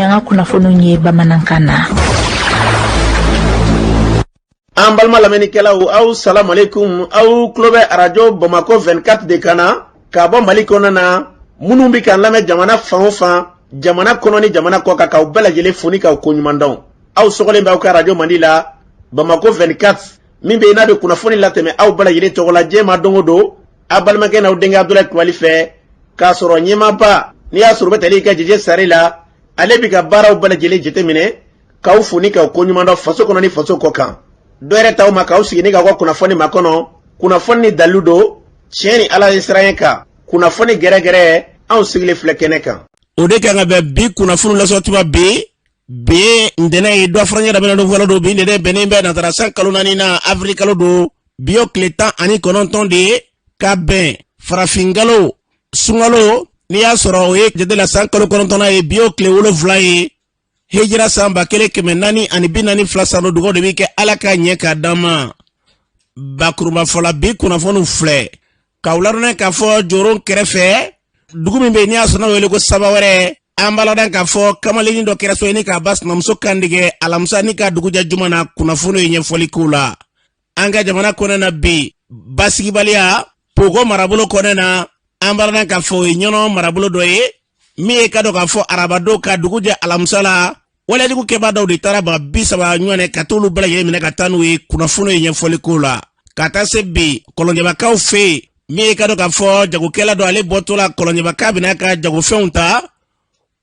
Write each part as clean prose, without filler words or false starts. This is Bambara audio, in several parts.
Ni an ka kunnafoniw ye bamanankan na. An balima lamɛnnikɛlaw, aw salamalekun. Aw tulo bɛ arajo Bamakɔ 24 de kan na ka bɔ Mali kɔnɔ na. Minnu bɛ k'an lamɛn jamana fan o fan, jamana kɔnɔ ni jamana kɔ kan, k'aw bɛɛ lajɛlen fo ni k'aw koɲuman dɔn. Aw sɔgɔlen bɛ aw ka arajo mandi la, Bamakɔ 24, min bɛ yen n'a bɛ kunnafoni latɛmɛ aw bɛɛ lajɛlen tɔgɔ la diɲɛ ma don o don, aw balimakɛ n'aw denkɛ Abudulayi Kulubali fɛ, k'a sɔrɔ ɲɛmaaba n'i y'a sɔrɔ u bɛ tali kɛ Jeje Sare la, ale bɛ ka baaraw bɛɛ lajɛlen jateminɛ, k'aw fo ni k'aw koɲuman dɔn faso kɔnɔ ni faso kɔ kan. Dɔ yɛrɛ t'aw ma k'aw sigi ni k'aw ka kunnafoni makɔnɔ, kunnafoni ni dalilu don, tiɲɛ ni ala ye siran kan, kunnafoni gɛrɛgɛrɛ, anw sigilen filɛ kɛnɛ kan. O de kan ka bɛn bi kunnafoni lasɔrɔtuma bi bi ntɛnɛn ye dɔ furancɛ daminɛ don fɔlɔ don. Bi ntɛnɛn bɛnnen bɛ natara san kalo naani na, avril kalo don. Bi y'o tile 19 de ye ka bɛn farafinkalo sunkalo, n'i y'a sɔrɔ o ye jate la san kalo kɔnɔntɔnnan ye. Bi y'o tile 7 ye, hijira san 1442 san don. Dugaw de bɛ kɛ Ala ka ɲɛ k'a d'an ma. Bakurunba fɔla, bi kunnafoniw filɛ k'aw ladɔnniya k'a fɔ Joro kɛrɛfɛ dugu min bɛ yen n'i y'a sɔrɔ n'a wele ko Saba wɛrɛ, an b'a ladɔn k'a fɔ kamalennin dɔ kɛra so ye ni k'a ba sinamuso kantigɛ alamisa ni ka dugujɛ juma na. Kunnafoni ye ɲɛfɔli k'o la. An ka jamana kɔnɔ na bi, basigibaliya Pogo marabolo kɔnɔ na, an b'a ladɔn k'a fɔ o ye Ɲɔnɔ marabolo dɔ ye min ye ka dɔn k'a fɔ arabadon ka dugu jɛ alamisa la, walejugu kɛbaa dɔw de taara ba 30 ɲɔgɔn ka t'olu bɛɛ lajɛlen minɛ ka taa n'u ye. Kunnafoni ye ɲɛfɔli k'o la. Ka taa se bi Kɔlɔnjɛbakaw fɛ yen, min ye ka dɔn k'a fɔ jagokɛla dɔ, ale bɔtɔ la Kɔlɔnjɛba k'a bɛna ka jagofɛnw ta,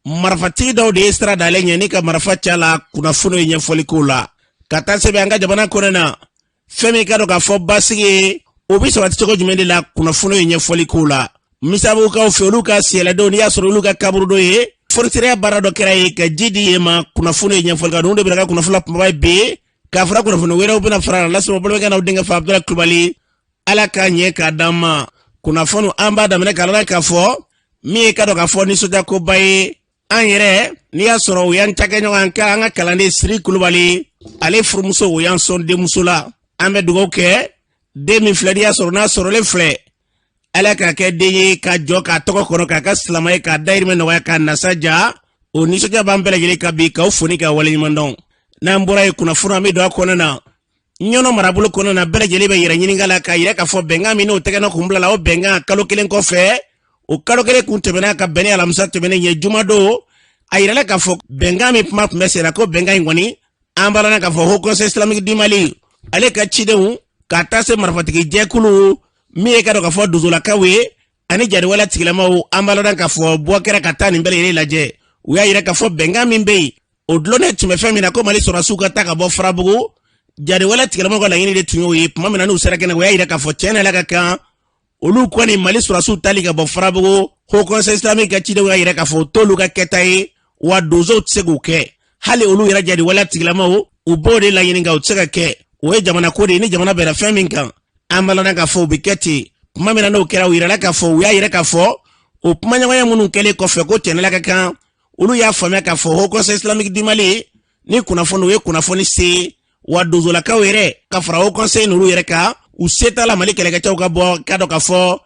marifatigi dɔw de ye sira d'ale ɲɛ ni ka marifa ci a la. Kunnafoni ye ɲɛfɔli k'o la. Ka taa se bi an ka jamana kɔnɔ na, fɛn min ka dɔn k'a fɔ basigi ye, o bɛ sabati cogo jumɛn de la? Kunnafoni ye ɲɛfɔli k'o la. Misabugukaw fɛ, olu ka siyɛlɛdenw, n'i y'a sɔrɔ olu ka kaburudo ye, fonisɛrɛya baara dɔ kɛra yen ka ji di yen ma. Kunnafoni ye ɲɛfɔli kan. Ninnu de bɛna ka kunnafoni la kumaba ye bi, k'a fara kunnafoni wɛrɛw bɛna fara la lasɔrɔ balimakɛ n'aw denkɛ fɛ, Abudulayi Kulubali. Ala k'a ɲɛ k'a d'an ma. Kunnafoni an b'a daminɛ k'a la k'a fɔ min ye ka dɔn k'a fɔ nisɔndiyakoba ye an yɛrɛ, n'i y'a sɔrɔ o y'an cakɛɲɔgɔn ka an ka kalanden Siri Kulubali, ale furumuso, o y'an sɔn denmuso la. An bɛ dugawu kɛ den min filɛ, n'i y'a sɔrɔ n'a sɔrɔlen filɛ, Ala k'a kɛ den ye ka jɔ k'a tɔgɔ kɔnɔ, k'a ka silamɛ ye, k'a dayirimɛ nɔgɔya, k'a nasa ja. O nisɔndiya b'an bɛɛ lajɛlen kan bi, k'aw fo ni ka waleɲuman dɔn. N'an bɔra yen, kunnafoni an bɛ don a kɔnɔ na. Ɲɔnɔ marabolo kɔnɔ na, bɛɛ lajɛlen bɛ yɛrɛ ɲininka la k'a yira k'a fɔ bɛnkan min n'o tɛgɛnɔ kun bilala, o bɛnkan kalo kelen kɔfɛ, o kalo kelen kun tɛmɛna ka bɛn ni alamisa tɛmɛnen ye, jumadon, a yirala k'a fɔ bɛnkan min kuma tun bɛ senna, ko bɛnkan in kɔni, an b'a la k'a fɔ Haut Conseil Islamique du Mali ale ka cidenw, ka taa se marifatigi jɛkulu min ye ka dɔn k'a fɔ dozolakaw ye ani jadiwale tigilamaw, an b'a ladɔn k'a fɔ bɔ kɛra ka taa nin bɛɛ lajɛlen lajɛ. U y'a yira k'a fɔ bɛnkan min bɛ yen, o dulonnen tun bɛ fɛn min na, ko Mali sɔrɔdasiw ka taa ka bɔ Farabugu, jadiwale tigilamaw ka laɲini de tun y'o ye. Tuma min na n'u sera kɛnɛ, u y'a yira k'a fɔ tiɲɛ na, Ala ka kan, olu kɔni Mali sɔrɔdasiw tali ka bɔ Farabugu, Haut Conseil Islamique ka cidenw y'a yira k'a fɔ o t'olu ka kɛta ye, wa donsow tɛ se k'o kɛ. Hali olu yɛrɛ jadiwale tigilamaw, u b'o de laɲini, nka o tɛ se ka kɛ. O ye jamana ko de ye. Ni jamana bɛnna fɛn min kan, an b'a ladɔn k'a fɔ o bɛ kɛ ten. Tuma min na n'o kɛra, u yirala k'a fɔ, u y'a yira k'a fɔ o kumaɲɔgɔnya minnu kɛlen kɔfɛ, ko tiɲɛ na ka kan, olu y'a faamuya k'a fɔ Haut Conseil Islamique du Mali ni kunnafoni, u ye kunnafoni se wa donsolakaw yɛrɛ ka fara Haut Conseil n'olu yɛrɛ kan, u se t'a la Mali kɛlɛkɛcɛw ka bɔ ka dɔn k'a fɔ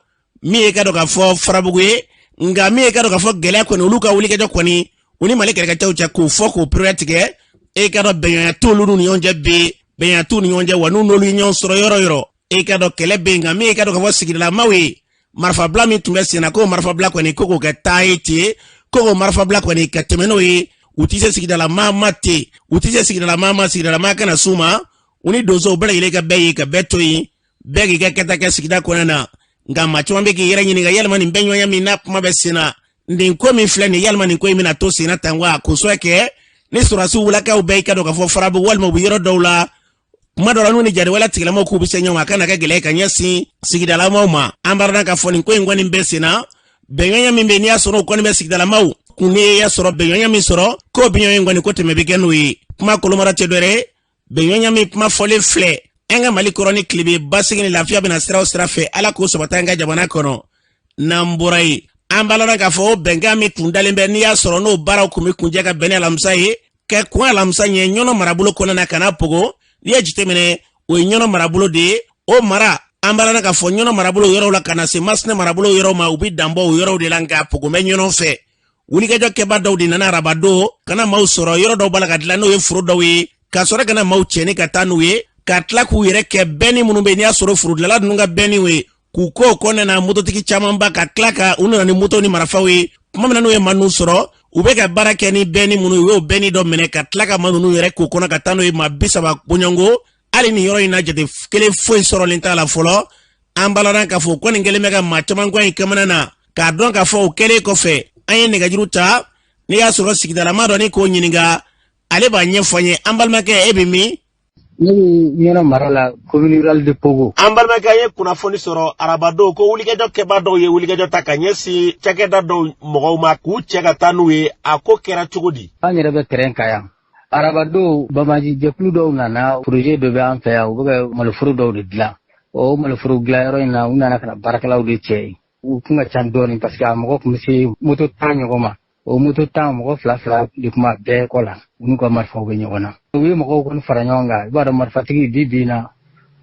min ye ka dɔn k'a fɔ Farabugu ye. Nka min ye ka dɔn k'a fɔ gɛlɛya kɔni, olu ka wulikajɔ kɔni, u ni Mali kɛlɛkɛcɛw cɛ, k'o fɔ k'o pereya tigɛ, e ka dɔn bɛnɲɔgɔnya t'olu ni ɲɔgɔn cɛ bi, bɛnɲɔgɔnya t'u ni ɲɔgɔn cɛ, wa n'u n'olu ye ɲɔgɔn sɔrɔ yɔrɔ yɔrɔ, e ka dɔn kɛlɛ bɛ yen. Nka min ye ka dɔn k'a fɔ sigidalamaw ye, marifabila min tun bɛ sen na, k'o marifabila kɔni, ko k'o kɛ taa ye ten, ko k'o marifabila kɔni ka tɛmɛ n'o ye, u tɛ se sigidala maa ma ten, u tɛ se sigidala maa ma, sigidala maa kana s'u ma. U ni donsow bɛɛ lajɛlen ka bɛɛ ye ka bɛɛ to yen, bɛɛ k'i ka kɛta kɛ sigida kɔnɔna na. Nka maa caman bɛ k'i yɛrɛ ɲininka, yalima nin bɛnɲɔgɔnya min n'a kuma bɛ sen na, nin ko min filɛ nin, yalima nin ko in bɛna to sen na tan wa? K'o sɔrɔ kɛ ni sɔrɔdasiw wulakaw bɛɛ i ka dɔn k'a fɔ Farabugu walima u bɛ yɔrɔ dɔw la, kuma dɔ la n'u ni jadiwale tigilamaw k'u bɛ se ɲɔgɔn ma, a kana kɛ gɛlɛya ka ɲɛsin sigidalamaw ma. An b'a dɔn k'a fɔ nin ko in kɔni bɛ sen na. Bɛnɲɔgɔnya min bɛ yen, n'i y'a sɔrɔ o kɔni bɛ sigidalamaw kun, n'i y'a sɔrɔ bɛnɲɔgɔnya min sɔrɔ, k'o bɛnɲɔgɔnya in kɔni ko tɛmɛ bɛ kɛ n'o ye. Kuma kolomara tɛ dɔ wɛrɛ ye, bɛnɲɔgɔnya min kuma fɔlen filɛ an ka Mali kɔrɔ ni tilebe, basigi ni lafiya bɛna sira o sira fɛ, Ala k'o sabati an ka jamana kɔnɔ. N'an bɔra yen, an b'a lɔn k'a fɔ o bɛnkan min tun dalen bɛ, n'i y'a sɔrɔ n'o baaraw kun bɛ kuncɛ ka bɛn ni alamisa ye, ka kɔn alamisa ɲɛ, Ɲɔnɔ marabolo kɔnɔna na ka na Pogo, n'i ye jateminɛ, o ye Ɲɔnɔ marabolo de ye. O mara, an b'a lɔn k'a fɔ Ɲɔnɔ marabolo yɔrɔw la ka na se Masina marabolo yɔrɔw ma, u bɛ danbɔ o yɔrɔw de la. Nka Pogo bɛ Ɲɔnɔ fɛ. Wulikajɔ kɛba dɔw de nana arabadon ka na maaw sɔrɔ yɔrɔ dɔw b'a la ka dilan, n'o ye foro dɔw ye, ka sɔrɔ ka na maaw cɛni ka taa n'u ye, ka tila k'u yɛrɛ kɛ bɛnni minnu bɛ yen, n'i y'a sɔrɔ forodilanla ninnu ka bɛnniw ye, k'u ko kɔnɔna na mototigi camanba, ka tila ka u nana ni moto ni marifaw ye. Tuma min na n'u ye maa ninnu sɔrɔ, u bɛ ka baara kɛ ni bɛnni minnu ye, u y'o bɛnni dɔ minɛ ka tila ka maa ninnu yɛrɛ k'o kɔnɔ ka taa n'o ye, maa 30 bɔɲɔgɔnko. Hali nin yɔrɔ in na, jate kelen foyi sɔrɔlen t'a la fɔlɔ. An b'a lɔn k'a fɔ ko nin kɛlen bɛ ka maa caman gɛn i kamana na, k'a dɔn k'a fɔ o kɛlen kɔfɛ, an ye nɛgɛjuru ta n'i y'a sɔrɔ sigidalama dɔ ni k'o ɲininka, ale b'a ɲɛfɔ an ye. An balimakɛ, e bɛ min? Ne bɛ Ɲɔnɔ mara la, commune rurale de Pogo. An balimakɛ, an ye kunnafoni sɔrɔ arabadon ko wulikajɔ kɛbaa dɔw ye wulikajɔ ta ka ɲɛsin cakɛda dɔw mɔgɔw ma k'u cɛ ka taa n'u ye. A ko kɛra cogo di? An yɛrɛ bɛ terrain kan yan. Arabadon, banbaanci jɛkulu dɔw nana, projet dɔ bɛ an fɛ yan, u bɛ ka maloforo dɔw de dilan. O maloforo dilanyɔrɔ in na, u nana ka na baarakɛlaw de cɛ yen. U tun ka ca dɔɔnin parce que a mɔgɔ tun bɛ se moto 10 ɲɔgɔn ma. O moto 10, mɔgɔ fila fila de tun b'a bɛɛ kɔ la, u n'u ka marifaw bɛ ɲɔgɔn na. U ye mɔgɔw kɔni fara ɲɔgɔn kan. I b'a dɔn, marifatigi bi bi in na,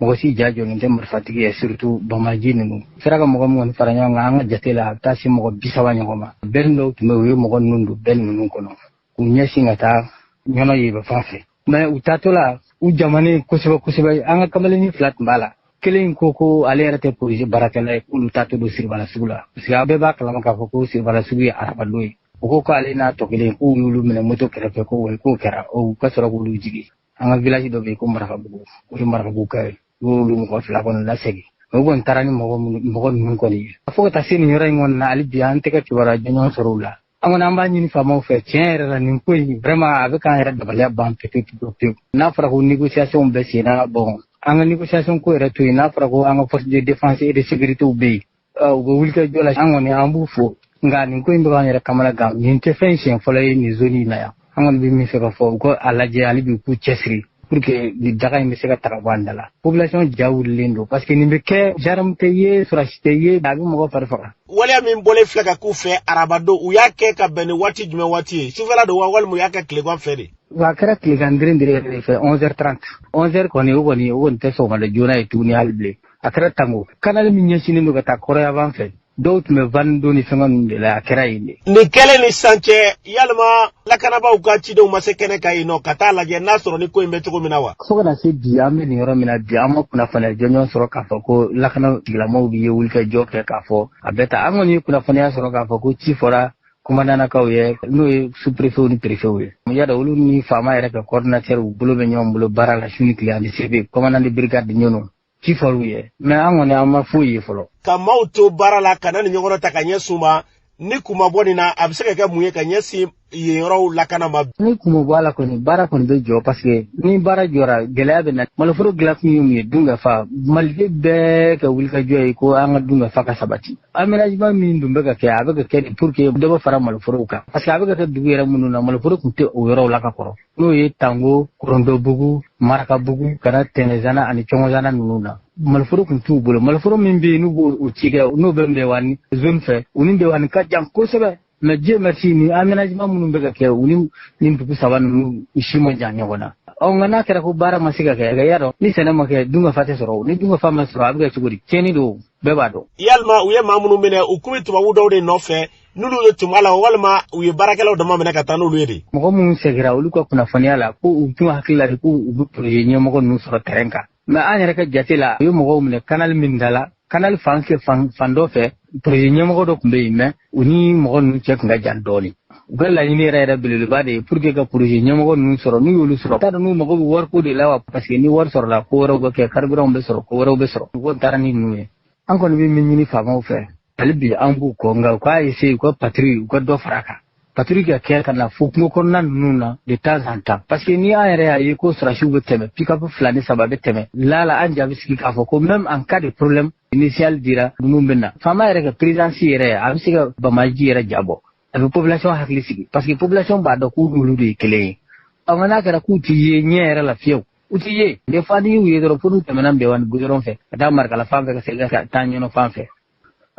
mɔgɔ si ja jɔlen tɛ marifatigi ye, surtout banbaanci ninnu. U sera ka mɔgɔ min kɔni fara ɲɔgɔn kan, an ka jate la, a bɛ taa se mɔgɔ 30 ɲɔgɔn ma. Bɛn dɔw tun bɛ, u ye mɔgɔ ninnu don bɛn ninnu kɔnɔ k'u ɲɛsin ka taa Ɲɔnɔ yen fan fɛ. Mais u taatɔ la, u jamanen kosɛbɛ kosɛbɛ. An ka kamalennin fila tun b'a la. Kelen ko ko ale yɛrɛ tɛ projet baarakɛla ye, k'olu taatɔ don Siribana sugu la, parce que aw bɛɛ b'a kalama k'a fɔ ko Siribana sugu ye arabadon ye. U ko k'ale n'a tɔ kelen, k'u y'olu minɛ moto kɛrɛfɛ, ko wa k'o kɛra, u ka sɔrɔ k'olu jigin. An ka village dɔ bɛ yen ko Marakabugu, o ye Marakabugukaw ye. U y'olu mɔgɔ fila kɔni lasegin. O kɔni taara ni mɔgɔ ninnu kɔni ye fo ka taa se nin yɔrɔ in kɔni na. Hali bi an tɛ ka kibaruya jɔnjɔn sɔrɔ u la. An kɔni, an b'a ɲini faamaw fɛ, tiɲɛ yɛrɛ la, nin ko in vraiment, a bɛ k'an yɛrɛ dabaliya ban pewu pewu pewu. N'a fɔra ko négociation bɛ sen na, bon, an ka négociation ko yɛrɛ to yen. N'a fɔra ko an ka force de défense et de sécurité bɛ yen, u bɛ wuli ka jɔ la, an kɔni, an b'u fo. Nka nin ko in bɛ k'an yɛrɛ kamana gan. Nin tɛ fɛn siɲɛ fɔlɔ ye nin zone in na yan. An kɔni bɛ min fɛ ka fɔ, u ka a lajɛ hali bi, k'u cɛsiri pour que nin daga in bɛ se ka ta ka bɔ an da la. Population ja wulilen don parce que nin bɛ kɛ, gendarme tɛ ye, sɔrɔdasi tɛ ye, a bɛ mɔgɔ fari faga. Waleya min bɔlen filɛ ka k'u fɛ arabadon, u y'a kɛ ka bɛn ni waati jumɛn waati ye? Sufɛla don wa, walima u y'a kɛ tilegan fɛ de? Wa a kɛra tilegan deren dere yɛrɛ de fɛ, 11h30. 11h kɔni, o kɔni tɛ sɔgɔmada joona ye tuguni hali bilen. A kɛra Tango canal min ɲɛsinnen don ka taa kɔrɔyanfan fɛ, dɔw tun bɛ van don ni fɛngɛ ninnu de la, a kɛra yen de. Nin kɛlen ni sisan cɛ, yalima lakanabaaw ka cidenw ma se kɛnɛ kan yen nɔ ka taa lajɛ n'a sɔrɔ ni ko in bɛ cogo min na wa? Fo ka na se bi, an bɛ nin yɔrɔ min na bi, an ma kunnafoniya jɔnjɔn sɔrɔ k'a fɔ ko lakana tigilamɔgɔw bɛ ye wulikajɔ kɛ k'a fɔ a bɛ ta. An kɔni ye kunnafoniya sɔrɔ k'a fɔ ko ci fɔra commandantkaw ye, n'o ye sous-préfet ni préfet ye. Y'a dɔn, olu ni faama yɛrɛ ka coordinateur, u bolo bɛ ɲɔgɔn bolo baara la su ni tile, ani CB, commandant de brigade Ɲɔnɔ, ci fɔr'u ye. Mais an kɔni, an ma foyi ye fɔlɔ. Ka maaw to baara la ka na ni ɲɔgɔn ta ka ɲɛsin u ma, ni kun ma bɔ nin na, a bɛ se ka kɛ mun ye ka ɲɛsin yen yɔrɔw lakana ma? Ni kun ma bɔ a la kɔni, baara kɔni bɛ jɔ, parce que ni baara jɔra, gɛlɛya bɛ na. Maloforo dilan kun ye mun ye? Dun ka fa. Maliden bɛɛ ka wulikajɔ ye ko an ka dun ka fa ka sabati. Aménagement min dun bɛ ka kɛ, a bɛ ka kɛ de pour que dɔ bɛ fara maloforow kan, parce que a bɛ ka kɛ dugu yɛrɛ minnu na, maloforo tun tɛ o yɔrɔw la ka kɔrɔ, n'o ye Tango, Kɔrɔntɔbugu, Marakabugu, ka na Tɛnɛzana ani Cɔngɔzana ninnu na. Maloforo tun t'u bolo. Maloforo min bɛ yen, n'u b'o ci kɛ, n'o bɛ Mbewani zone fɛ, u ni Mbewani ka jan kosɛbɛ. Mais Dieu merci, ni aménagement minnu bɛ ka kɛ, u ni nin dugu saba ninnu, u si ma jan ɲɔgɔn na. Ɔ, nka n'a kɛra ko baara ma se ka kɛ, y'a dɔn, ni sɛnɛ ma kɛ, dun ka fa tɛ sɔrɔ. Ni dun ka fa ma sɔrɔ, a bɛ kɛ cogo di? Tiɲɛni don, bɛɛ b'a dɔn. Yalima u ye maa minnu minɛ, u kun bɛ tubabu dɔw de nɔfɛ, n'olu de tun b'a la, walima u ye baarakɛlaw dama minɛ ka taa n'olu ye de? Mɔgɔ minnu seginna, olu ka kunnafoniya la, ko u tun hakili la de ko u bɛ projet ɲɛmɔgɔ ninnu sɔrɔ terrain kan. Mais an yɛrɛ ka jate la, u ye mɔgɔw minɛ canal min da la, canal fan kɛ fan dɔ fɛ, projet ɲɛmɔgɔ dɔ tun bɛ yen, mais u ni mɔgɔ ninnu cɛ tun ka jan dɔɔnin. U ka laɲini yɛrɛ yɛrɛ belebeleba de ye pour que ka projet ɲɛmɔgɔ ninnu sɔrɔ. N'u y'olu sɔrɔ, t'a dɔn n'u mago bɛ wariko de la wa, parce que ni wari sɔrɔla, ko wɛrɛw bɛ kɛ, carburant bɛ sɔrɔ, ko wɛrɛw bɛ sɔrɔ. U ko taara ni ninnu ye. An kɔni bɛ min ɲini faamaw fɛ hali bi, an b'u kɔ, nka u k'a essayer u ka patrouille, u ka dɔ fara a kan, patrouille ka kɛ ka na fo kungo kɔnɔna ninnu na de temps en temps, parce que ni an yɛrɛ y'a ye ko sɔrɔdasiw bɛ tɛmɛ, pick-up fila ni saba bɛ tɛmɛ lala, an ja bɛ sigi k'a fɔ ko même en cas de problème initial dira, ninnu bɛ na. Faama yɛrɛ ka présence yɛrɛ, a bɛ se ka banbaanci yɛrɛ jabɔ, a bɛ population hakili sigi, parce que population b'a dɔn k'u n'olu de ye kelen ye. Ɔ, nka n'a kɛra k'u ti ye ɲɛ yɛrɛ la fiyewu, u ti ye, des fois n'i y'u ye dɔrɔn, fo n'u tɛmɛna Mbewani goudron fɛ ka taa Marikala fan fɛ, ka segin ka taa Ɲɔnɔ fan fɛ.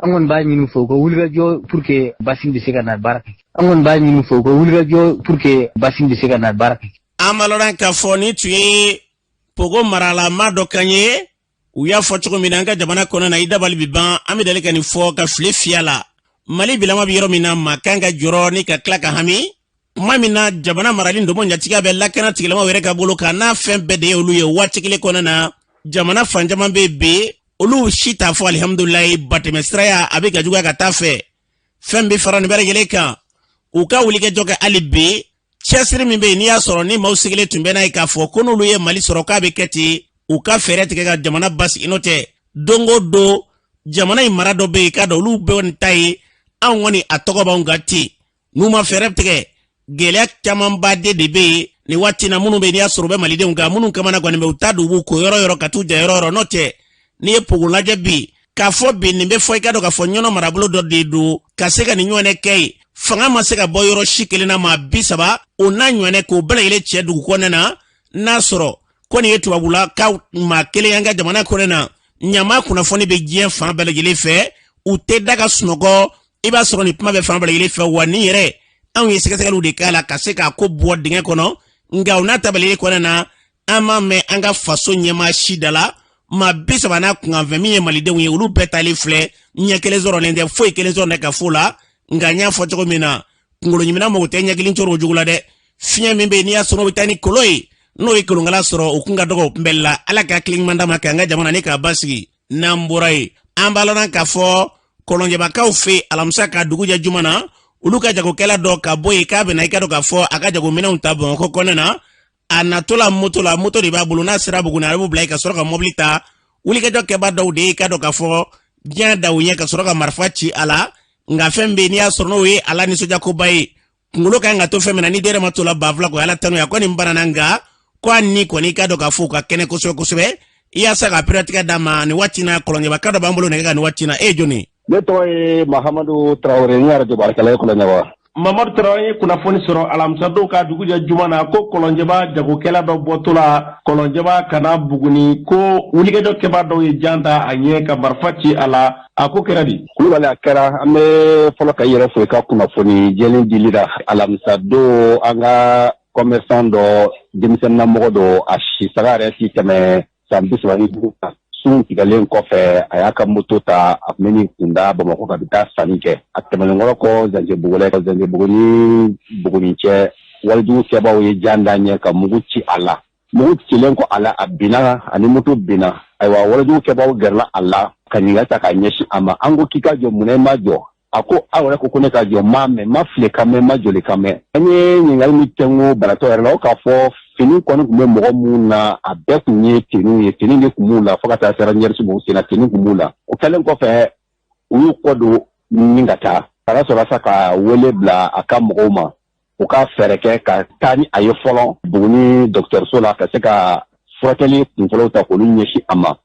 An kɔni b'a ɲini fɛ u ka wulikajɔ pour que basigi bɛ se ka na baara kɛ. An kɔni b'a ɲini fɛ u ka wulikajɔ pour que basigi bɛ se ka na baara kɛ. An b'a lɔn k'a fɔ nin tun ye Pogo marala dɔ kan ye. U y'a fɔ cogo min na, an ka jamana kɔnɔ na, i dabali bi ban. An bɛ deli ka nin fɔ ka fili fiya la. Mali bilama bɛ yɔrɔ min na, maa kan ka jɔrɔ ni ka tila ka hami tuma min na jamana marali ndomo ɲatigiya bɛ lakana tigilamaw yɛrɛ ka bolo kan, n'a fɛn bɛɛ de ye olu ye. Waati kelen kɔnɔna na, jamana fan caman bɛ bi, olu si t'a fɔ alihamudulilayi. Batɛmɛ siraya a bɛ ka juguya ka taa fɛ. Fɛn bɛ fara nin bɛɛ lajɛlen kan, u ka wulikajɔ kɛ hali bi. Cɛsiri min bɛ yen, n'i y'a sɔrɔ ni maaw sigilen tun bɛ n'a ye k'a fɔ ko n'olu ye Mali sɔrɔ k'a bɛ kɛ ten, u ka fɛɛrɛ tigɛ ka jamana basigi. N'o tɛ, don o don jamana in mara dɔ bɛ yen k'a dɔn olu bɛ nin ta ye, anw kɔni a tɔgɔ b'anw kan ten. N'u ma fɛɛrɛ tigɛ, gɛlɛya camanba de bɛ yen nin waati na, minnu bɛ yen n'i y'a sɔrɔ u bɛ malidenw kan, minnu kamana gannen bɛ, u t'a dɔn u b'u ko yɔrɔ yɔrɔ ka t'u ja yɔrɔ yɔrɔ. N'o tɛ, n'i ye Pogo lajɛ bi, k'a fɔ bi nin bɛ fɔ, i ka dɔn k'a fɔ Ɲɔnɔ marabolo dɔ de don ka se ka nin ɲɔgɔnɛ kɛ yen. Fanga ma se ka bɔ yɔrɔ si kelen na, maa 30 o n'a ɲɔgɔnɛ k'o bɛɛ lajɛlen cɛ dugu kɔnɔna na. N'a sɔrɔ ko nin ye tubabula ka maa kelen an ka jamana kɔnɔna na, ɲama kunnafoni bɛ diɲɛ fan bɛɛ lajɛlen fɛ, u tɛ da ka sunɔgɔ. I b'a sɔrɔ nin kuma bɛ fan bɛɛ lajɛlen fɛ. Wa nin yɛrɛ, anw ye sɛgɛsɛgɛliw de k'a la ka se k'a ko bɔ dingɛ kɔnɔ. Nka o n'a ta bɛɛ lajɛlen kɔnɔna na, an m'a mɛn an ka faso ɲɛmaa si da la. Maa 30 n'a kunkanfɛn min ye malidenw ye, olu bɛɛ taalen filɛ, ɲɛ kelen sɔrɔlen tɛ, foyi kelen sɔrɔlen tɛ ka fo la. Nka n y'a fɔ cogo min na, kunkolo ɲimina mago tɛ ɲɛ kelen coro jugu la dɛ. Fiɲɛ min bɛ yen, n'i y'a sɔrɔ o bɛ taa ni kolo ye, n'o ye kolonkala sɔrɔ, o kun ka dɔgɔ o kunbɛli la. Ala ka hakili ɲuman d'a ma k'an ka jamana ni k'a basigi. N'an bɔra yen, an b'a lɔn k'a fɔ Kɔlɔnjɛbakaw fɛ yen, alamisa ka dugu jɛ juma na, olu ka jagokɛla dɔ ka bɔ yen k'a bɛna, i ka dɔn k'a fɔ a ka jagominɛnw ta Bamakɔ kɔnɔna na. A natɔ la moto la, moto de b'a bolo, n'a sera Buguni, a b'o bila yen ka sɔrɔ ka mɔbili ta. Wulikajɔ kɛba dɔw de ye, i ka dɔn k'a fɔ diɲɛ da u ɲɛ ka sɔrɔ ka marifa ci a la. Nka fɛn bɛ yen, n'i y'a sɔrɔ n'o ye a la nisɔndiyakoba ye, kunkolo ka kan ka to fɛn min na, ni den yɛrɛ ma to la 2000 kɔ, Ala tanu. A kɔni banana, nka ko a ni kɔni, i ka dɔn k'a fɔ u ka kɛnɛ kosɛbɛ kosɛbɛ, i yaasa ka piratigɛ d'a ma nin waati na. Kɔlɔnjɛbaka dɔ b'an bolo nɛgɛ kan nin waati na. E ye jɔni ye? Ne tɔgɔ ye Mahamadu Tarawele, n ye arajo baarakɛla ye Kɔlɔnjɛba. Mamadu Tarawele ye kunnafoni sɔrɔ alamisadon ka dugu jɛ juma na ko Kɔlɔnjɛba jagokɛla dɔ bɔtɔ la Kɔlɔnjɛba ka na Buguni, ko wulikajɔ kɛbaa dɔw ye jan da a ɲɛ ka marifa ci a la. A ko kɛra di? Kulubali, a kɛra. An bɛ fɔlɔ ka i yɛrɛ fo i ka kunnafoni jɛlen dili la. Alamisadon, an ka commerçant dɔ, denmisɛnninnamɔgɔ don, a si saga yɛrɛ ti tɛmɛ san 35 kan. Sun tigɛlen kɔfɛ, a y'a ka moto ta, a tun bɛ nin kunda Bamakɔ ka bɛ taa sanni kɛ. A tɛmɛnen kɔ Zanjɛbugu la, Zanjɛbugu ni Buguni cɛ, walijugu kɛbaaw ye jan da ɲɛ ka mugu ci a la. Mugu cilen kɔ a la, a binna ani moto binna. Ayiwa, walijugu kɛbaaw gɛrɛla a la ka ɲininkali ta k'a ɲɛsin a ma. An ko k'i ka jɔ, munna i ma jɔ? A ko aw yɛrɛ ko ko ne ka jɔ, m'a mɛn, ma file ka mɛn, ma joli ka mɛn. An ye ɲininkali min tɛnku banatɔ yɛrɛ la, o k'a fɔ fini kɔni tun bɛ mɔgɔ minnu na, a bɛɛ tun ye teniw ye, teni de tun b'u la, fo ka taa sera ɲɛrisi ma u sen na, teni tun b'u la. O kɛlen kɔfɛ, u y'u kɔ don ni ka taa. A ka sɔrɔ sa ka wele bila a ka mɔgɔw ma, u ka fɛɛrɛ kɛ ka taa ni a ye fɔlɔ Buguni dɔgɔtɔrɔso la, ka se ka furakɛli kunfɔlɔw ta k'olu ɲɛsin a ma.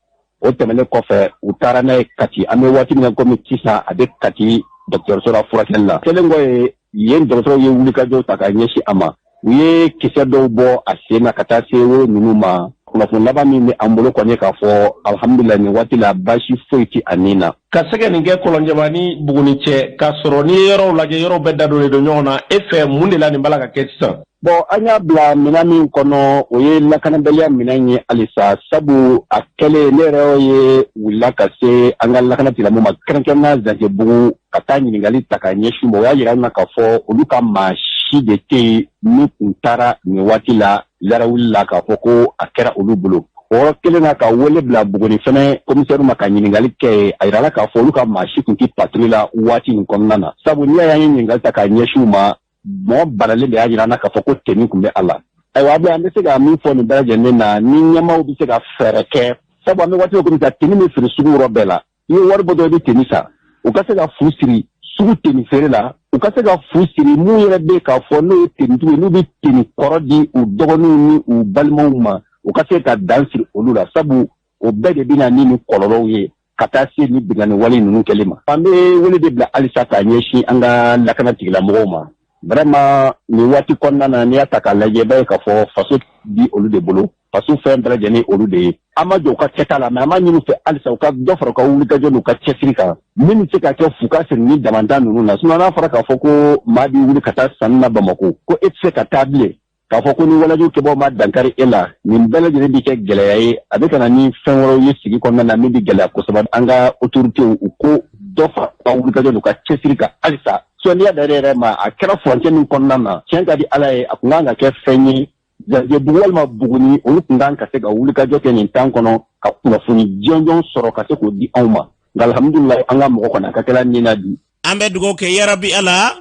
O tɛmɛnen kɔfɛ, u taara n'a ye Kati. An bɛ waati min na komi sisan, a bɛ Kati dɔgɔtɔrɔso la furakɛli la. Kɛlen kɔ ye yen, dɔgɔtɔrɔw ye wulikajɔw ta ka ɲɛsin a ma. U ye kisɛ dɔw bɔ a sen na ka taa se woro ninnu ma. Kunnafoni laban min bɛ an bolo kɔni, k'a fɔ alhamdulilayi, nin waati la baasi foyi tɛ a ni na. Ka se ka nin kɛ Kɔlɔnjɛba ni Buguni cɛ, k'a sɔrɔ n'i ye yɔrɔw lajɛ, yɔrɔw bɛɛ dadonnen don ɲɔgɔn na, e fɛ mun de la nin b'a la ka kɛ sisan? Bon, an y'a bila minɛn min kɔnɔ, o ye lakanabaliya minɛn ye halisa. Sabu a kɛlen, ne yɛrɛ ye wulila ka se an ka lakana tigilamɔgɔw ma, kɛrɛnkɛrɛnnenya Zanjɛbugu, ka taa ɲininkali ta ka ɲɛsin ma. O y'a yira an na k'a fɔ olu ka maa si de tɛ yen min tun taara nin waati la larawuli la, k'a fɔ ko a kɛra olu bolo. O yɔrɔ kelen na, ka wele bila Buguni fɛnɛ komisɛri ma ka ɲininkali kɛ yen, a yirala k'a fɔ olu ka maa si tun tɛ patrouille la waati nin kɔnɔna na. Sabu n'i y'a ye an ye ɲininkali ta k'a ɲɛsin u ma, mɔgɔ balalen de y'a jira an na k'a fɔ ko teni tun bɛ a la. Ayiwa, a bɛ an bɛ se ka min fɔ nin bɛɛ lajɛlen na, ni ɲɛmaaw bɛ se ka fɛɛrɛ kɛ, sabu an bɛ waati min komi sisan, teni bɛ feere sugu yɔrɔ bɛɛ la. I ye wari bɔ dɔrɔn, i bɛ teni san. U ka se ka fu siri sugu teni feere la, u ka se ka fu siri mun yɛrɛ bɛ k'a fɔ n'o ye tenitigiw ye, n'u bɛ teni kɔrɔ di u dɔgɔninw ni u balimaw ma, u ka se ka dan siri olu la, sabu o bɛɛ de bɛ na ni nin kɔlɔlɔw ye ka taa se ni binkanni wale ninnu kɛli ma. An bɛ wele de bila halisa k'a ɲɛsin an ka lakana tigilamɔgɔw ma. Vraiment, nin waati kɔnɔna na, n'i y'a ta k'a lajɛ, i b'a ye k'a fɔ faso bi olu de bolo, faso fɛn bɛɛ lajɛlen olu de ye. An ma jɔ u ka kɛta la, mais an b'a ɲini u fɛ halisa u ka dɔ fara u ka wulikajɔ n'u ka cɛsiri kan, min bɛ se ka kɛ fu ka siri ni damanda ninnu na. Sinon n'a fɔra k'a fɔ ko maa b'i wuli ka taa sanni na Bamakɔ, ko e tɛ se ka taa bilen. K'a fɔ ko ni walejugu kɛbaaw ma dankari e la, nin bɛɛ lajɛlen bɛ kɛ gɛlɛya ye, a bɛ ka na ni fɛn wɛrɛw ye sigi kɔnɔna na min bɛ gɛlɛya kosɛbɛ. An ka autorités, u ko dɔ fara u ka wulikajɔ n'u ka cɛsiri kan halisa. Sinon n'i y'a da yɛrɛ ma, a kɛra furancɛ min kɔnɔna na, tiɲɛ ka di Ala ye, a tun kan ka kɛ fɛn ye Zanzebugu walima Buguni, olu tun kan ka se ka wulikajɔ kɛ nin temps kɔnɔ ka kunnafoni jɔnjɔn sɔrɔ ka se k'o di anw ma. Nka alhamdulilayi, an ka mɔgɔ kɔni, a ka kɛla nin na bi. An bɛ dugawu kɛ, yarabi Ala.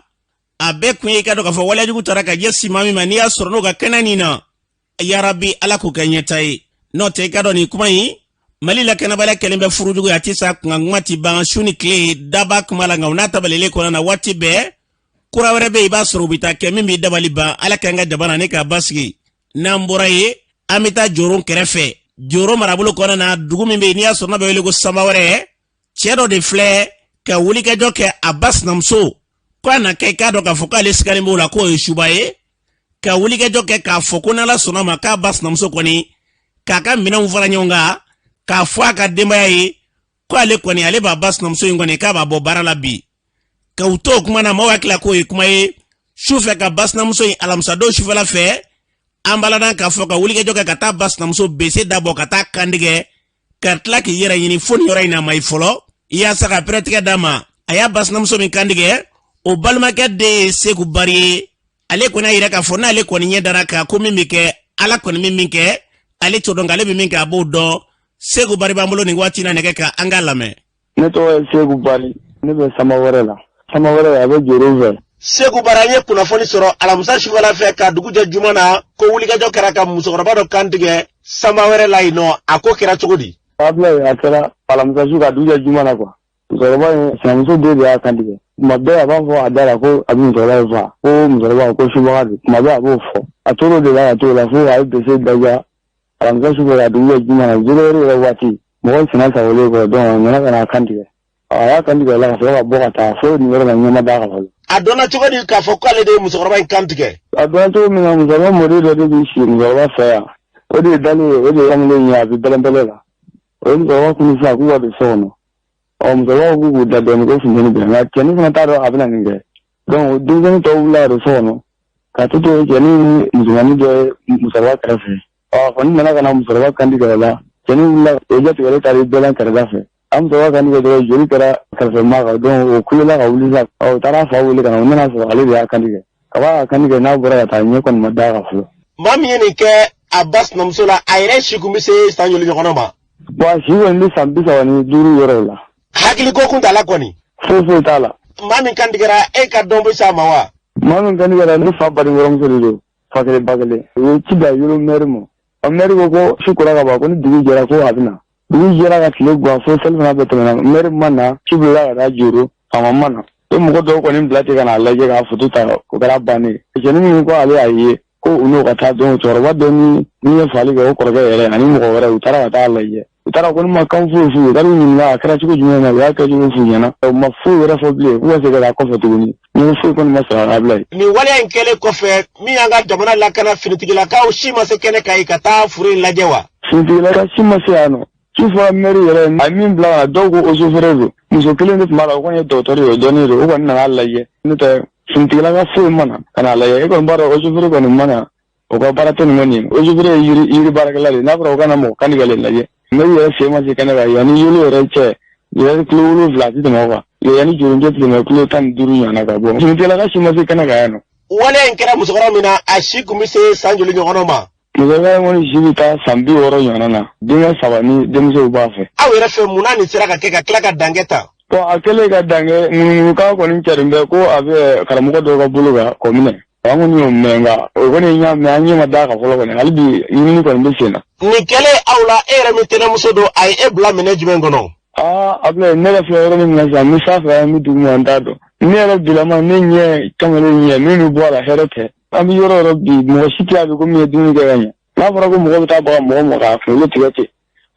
A bɛɛ kun ye i ka dɔn k'a fɔ waleyajugu tara ka ɲɛsin maa min ma, n'i y'a sɔrɔ n'o ka kɛnɛ nin na, yarabi Ala k'o kɛ ɲɛta ye. N'o tɛ, i ka dɔn nin kuma in, Mali lakanabaliya kɛlen bɛ furujugu ye, a tɛ sa kunkan kuma ti ban, su ni tile daba kuma la. Nka o n'a tabalilen kɔnɔna na, waati bɛɛ kura wɛrɛ bɛ yen, i b'a sɔrɔ u bɛ taa kɛ min b'i dabali ban. Ala k'an ka jamana ne k'a basigi. N'an bɔra yen, an bɛ taa Joro kɛrɛfɛ, Joro marabolo kɔnɔna na, dugu min bɛ yen n'i y'a sɔrɔ n'a bɛ wele ko Samawɛrɛ. Cɛ dɔ de filɛ ka wulikajɔ kɛ a ba sinamuso ko a na kɛ, i k'a dɔn k'a fɔ k'ale sigalen b'o la k'o ye suba ye, ka wulikajɔ kɛ k'a fɔ ko n'Ala sɔnna ma, k'a ba sinamuso kɔni k'a ka minɛnw fara ɲɔgɔn kan, k'a fɔ a ka denbaya ye ko ale kɔni, ale b'a ba sinamuso in kɔni, k'a b'a bɔ baara la bi. Ka u to o kuma na, maaw hakili la k'o ye kuma ye su fɛ, ka ba sinamuso in alamisadon sufɛla fɛ, an b'a ladan k'a fɔ ka wulikajɔ kɛ ka taa ba sinamuso bese dabɔ ka taa kantigɛ, ka tila k'i yɛrɛ ɲini fo nin yɔrɔ in na ma ye fɔlɔ, yaasa ka pɛrɛtigɛ d'a ma. A y'a ba sinamuso min kantigɛ, o balimakɛ den ye Seku Bari ye. Ale kɔni y'a yira k'a fɔ n'ale kɔni ɲɛ dara kan ko min bɛ kɛ, Ala kɔni bɛ min kɛ, ale t'o dɔn, nka ale bɛ min kɛ, a b'o dɔn. Seku Bari b'an bolo nin waati na nɛgɛ kan, an k'a lamɛn. Ne tɔgɔ ye Seku Bari, ne bɛ Samawɛrɛ la. Samawɛrɛ, a bɛ Joro fɛ. Seku Bari, an ye kunnafoni sɔrɔ alamisa sufɛla fɛ ka dugu jɛ juma na ko wulikajɔ kɛra ka musokɔrɔba dɔ kantigɛ Samawɛrɛ la yen nɔ. A ko kɛra cogo di? Abulayi, a kɛra alamisa su ka dugu jɛ juma na quoi. Musokɔrɔba in sinamuso den de y'a kantigɛ. Tuma bɛɛ a b'a fɔ a da la ko a bɛ musokɔrɔba in faa, ko musokɔrɔba ko subaga don. Tuma bɛɛ a b'o fɔ. A tor'o de la ka t'o la fo a ye bese daja alamisa su fɛ ka dugu jɛ juma na, 0 heure yɛrɛ waati, mɔgɔw senna sagolen kɔ. Donc a nana ka na a kantigɛ. A y'a kantigɛ o la ka sɔrɔ ka bɔ ka taa fo nin yɔrɔ la, ɲɛ ma d'a kan fɔlɔ. A dɔnna cogo di k'a fɔ k'ale de ye musokɔrɔba in kantigɛ? A dɔnna cogo min na, musokɔrɔba mɔden dɔ de bɛ si musokɔrɔba fɛ yan, o de ye dalen ye, o de ye kamalen ye, a bɛ bɛlɛnbɛlɛ la. O ye musokɔrɔba kunu sisan k'u ka don so kɔnɔ. Ɔ musokɔrɔba ko k'u k'u da dɔɔnin ko funteni bɛ, nka cɛnin fana t'a dɔn a bɛna nin kɛ. Donc denmisɛnnin tɔw wulila ka don so kɔnɔ ka to to cɛnin ni musomannin dɔ ye musokɔrɔba kɛrɛfɛ. Ɔ a kɔni nana ka na musokɔrɔba kantigɛ o la, cɛnin wulila, o jatigɛlen taara i bɛlɛn kɛrɛda fɛ. A musokɔrɔba kantigɛ dɔrɔn, joli kɛra kɛrɛfɛ maa kan. Donc o kulela ka wuli sa. Ɔ u taara a fa wele ka na, o nana sɔrɔ ale de y'a kantigɛ. Kaba y'a kantigɛ n'a bɔra ka taa, ɲɛ kɔni ma d'a kan fɔlɔ. Maa min ye nin kɛ a ba sinamuso la, a yɛrɛ si kun bɛ se san joli ɲɔgɔnna ma? Bon, a si kɔni bɛ san 35 yɔrɔw la. Hakiliko kun t'a la kɔni? Foyi foyi t'a la. Maa min kantigɛra, e ka dɔn bɛ s'a ma wa? Maa min kantigɛra, ne fa badenkɔrɔmuso de don, fa kelen ba kelen. U ye ci bila Yolo mɛri ma. Ɔ mɛri ko ko su kora ka ban, ko ni dugu jɛra ko a bɛ na. Dugu jɛra ka tile gan fo selifana bɛɛ tɛmɛna, mɛri ma na. Ci bilala ka taa Joro, faama ma na. O mɔgɔ dɔw kɔni bila ten ka n'a lajɛ k'a foto ta, o kɛra bannen. Cɛnin min ko ale y'a ye ko u n'o ka taa, dɔn cɛkɔrɔba dɔ ni min ye faali kɛ, o kɔrɔkɛ yɛrɛ ani mɔgɔ wɛrɛ, u taara ka taa lajɛ. U taara kɔni ma kan foyi f'u ye. U taara u ɲininka a kɛra cogo jumɛn na, u y'a kɛcogo f'u ɲɛna. U ma foyi wɛrɛ fɔ bilen k'u ka segin ka taa kɔfɛ tuguni. Ni foyi kɔni ma sɔrɔ a bila yen. Nin waleya in kɛlen kɔfɛ, min y'an ka jamana lakana finitigilakaw si ma se kɛnɛ kan yen ka taa foro in lajɛ wa? Finitigilaka si ma se yan nɔ. Ci fɔra mɛri yɛrɛ, a ye min bila ka na, dɔw ko eaux et forêts don. Muso kelen de tun b'a la, o kɔni ye dɔgɔtɔrɔ ye, o dɔnnen don, o kɔni nana lajɛ. N'o tɛ, finitigilaka foyi ma na ka n'a lajɛ. E kɔni b'a dɔn, eaux et forêts kɔni ma na, o ka baara tɛ nin kɔni ye. Eaux et forêts ye yiri baarakɛla de ye. N'a fɔra o ka na mɔgɔ kantigɛlen lajɛ, mɛri yɛrɛ sen ma se kɛnɛ kan. Yanni Yolo yɛrɛ cɛ yɛrɛ, kilo 7, a tɛ tɛmɛ o kan. Yanni Joro cɛ tɛ tɛmɛ kilo 15 ɲɔgɔnna ka bɔ. Finitigilaka si ma se kɛnɛ kan yan nɔ. Waleya in kɛra musokɔrɔba min na, a si kun bɛ se san joli ɲɔgɔnna ma? Musokɔrɔba in kɔni si bɛ taa san 60 ɲɔgɔnna na. Denkɛ saba ni denmusow b'a fɛ. Aw yɛrɛ fɛ, mun na nin sera ka kɛ ka tila ka dankɛ tan? Bon, a kɛlen ka dankɛ, ŋunuŋunukan kɔni cɛrin bɛ ko a bɛ karamɔgɔ dɔw ka bolo kan k'o minɛ. An kɔni y'o mɛn, nka o kɔni y'a mɛn, an ɲɛ ma d'a kan fɔlɔ kɔni. Hali bi ɲinini kɔni bɛ sen na. Nin kɛlen aw la, e yɛrɛ min tɛnɛmuso don, a ye e bila minɛ jumɛn kɔnɔ? Aa Abulayi, ne yɛrɛ filɛ yɔrɔ min na sisan, n bɛ sanfɛ, n bɛ duguma, n t'a dɔn. Ne yɛrɛ bilama, ne ɲɛ kamalen ɲɛ min bɛ bɔ a la, hɛrɛ tɛ. An bɛ yɔrɔ yɔrɔ bi, mɔgɔ si tɛ a bɛ ko min ye dumuni kɛ ka ɲɛ. N'a fɔra ko mɔgɔ bɛ taa baga mɔgɔ ma k'a kunkolo tigɛ ten,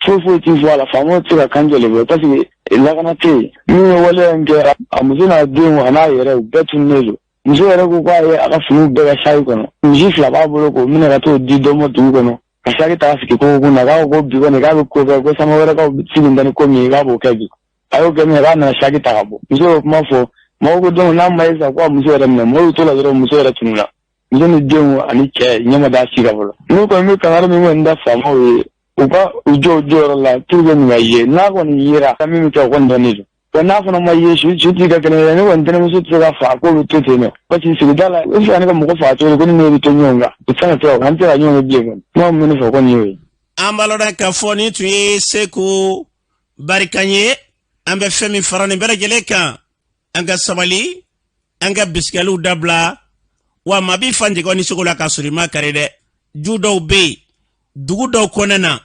foyi foyi t'i fɔ a la. Faamaw tɛ se ka kan jɔlen bɔ parce que lakana tɛ yen. Min ye waleya in kɛ, a muso n'a denw a n'a yɛrɛ, u bɛɛ tununnen don. Muso yɛrɛ ko k'a ye a ka finiw bɛɛ kɛ saki kɔnɔ. Misi fila b'a bolo k'o minɛ ka t'o di dɔ ma dugu kɔnɔ, ka saki ta sigi koko kun na, k'a ko ko bi kɔni k'a bɛ ko kɛ, ko sama wɛrɛkaw sigi bɛ ni ko min ye, k'a b'o kɛ bi. A y'o kɛ min k'a nana saki ta ka bɔ. Muso y'o kuma fɔ, mɔgɔw ko donc n'a ma ye sisan ko a muso yɛrɛ minɛ, mɔgɔw y'u to la dɔrɔn, muso yɛrɛ tununna. Muso ni denw ani cɛ ɲɛ ma da si kan fɔlɔ. Ne kɔni bɛ kangari min kɔni da faamaw ye, u ka u jɔ u jɔyɔrɔ la pour que nin ka ye. N'a kɔni yera, min bɛ kɛ, o kɔni dɔnnen don. Wa n'a fana ma ye, su su t'i ka kɛnɛ. Ne kɔni tɛnɛmuso tɛ se ka faa k'o bɛ to ten nɔ, parce que sigida la, e bɛ se ka ne ka mɔgɔ faa cogo di ko ni ne bɛ to ɲɔgɔn kan? O tɛ se ka kɛ, o an tɛ se ka ɲɔgɔn ye bilen kɔni. Kuma min bɛ ne fɛ kɔni y'o ye. An b'a lɔn k'a fɔ nin tun ye Seku Barikan ye. An bɛ fɛn min fara nin bɛɛ lajɛlen kan, an ka sabali, an ka bisigaliw dabila. Wa maa b'i fa jɛgɛ ni sogo la k'a sɔrɔ i ma kari dɛ. Du dɔw bɛ yen, dugu dɔw kɔnɔna na,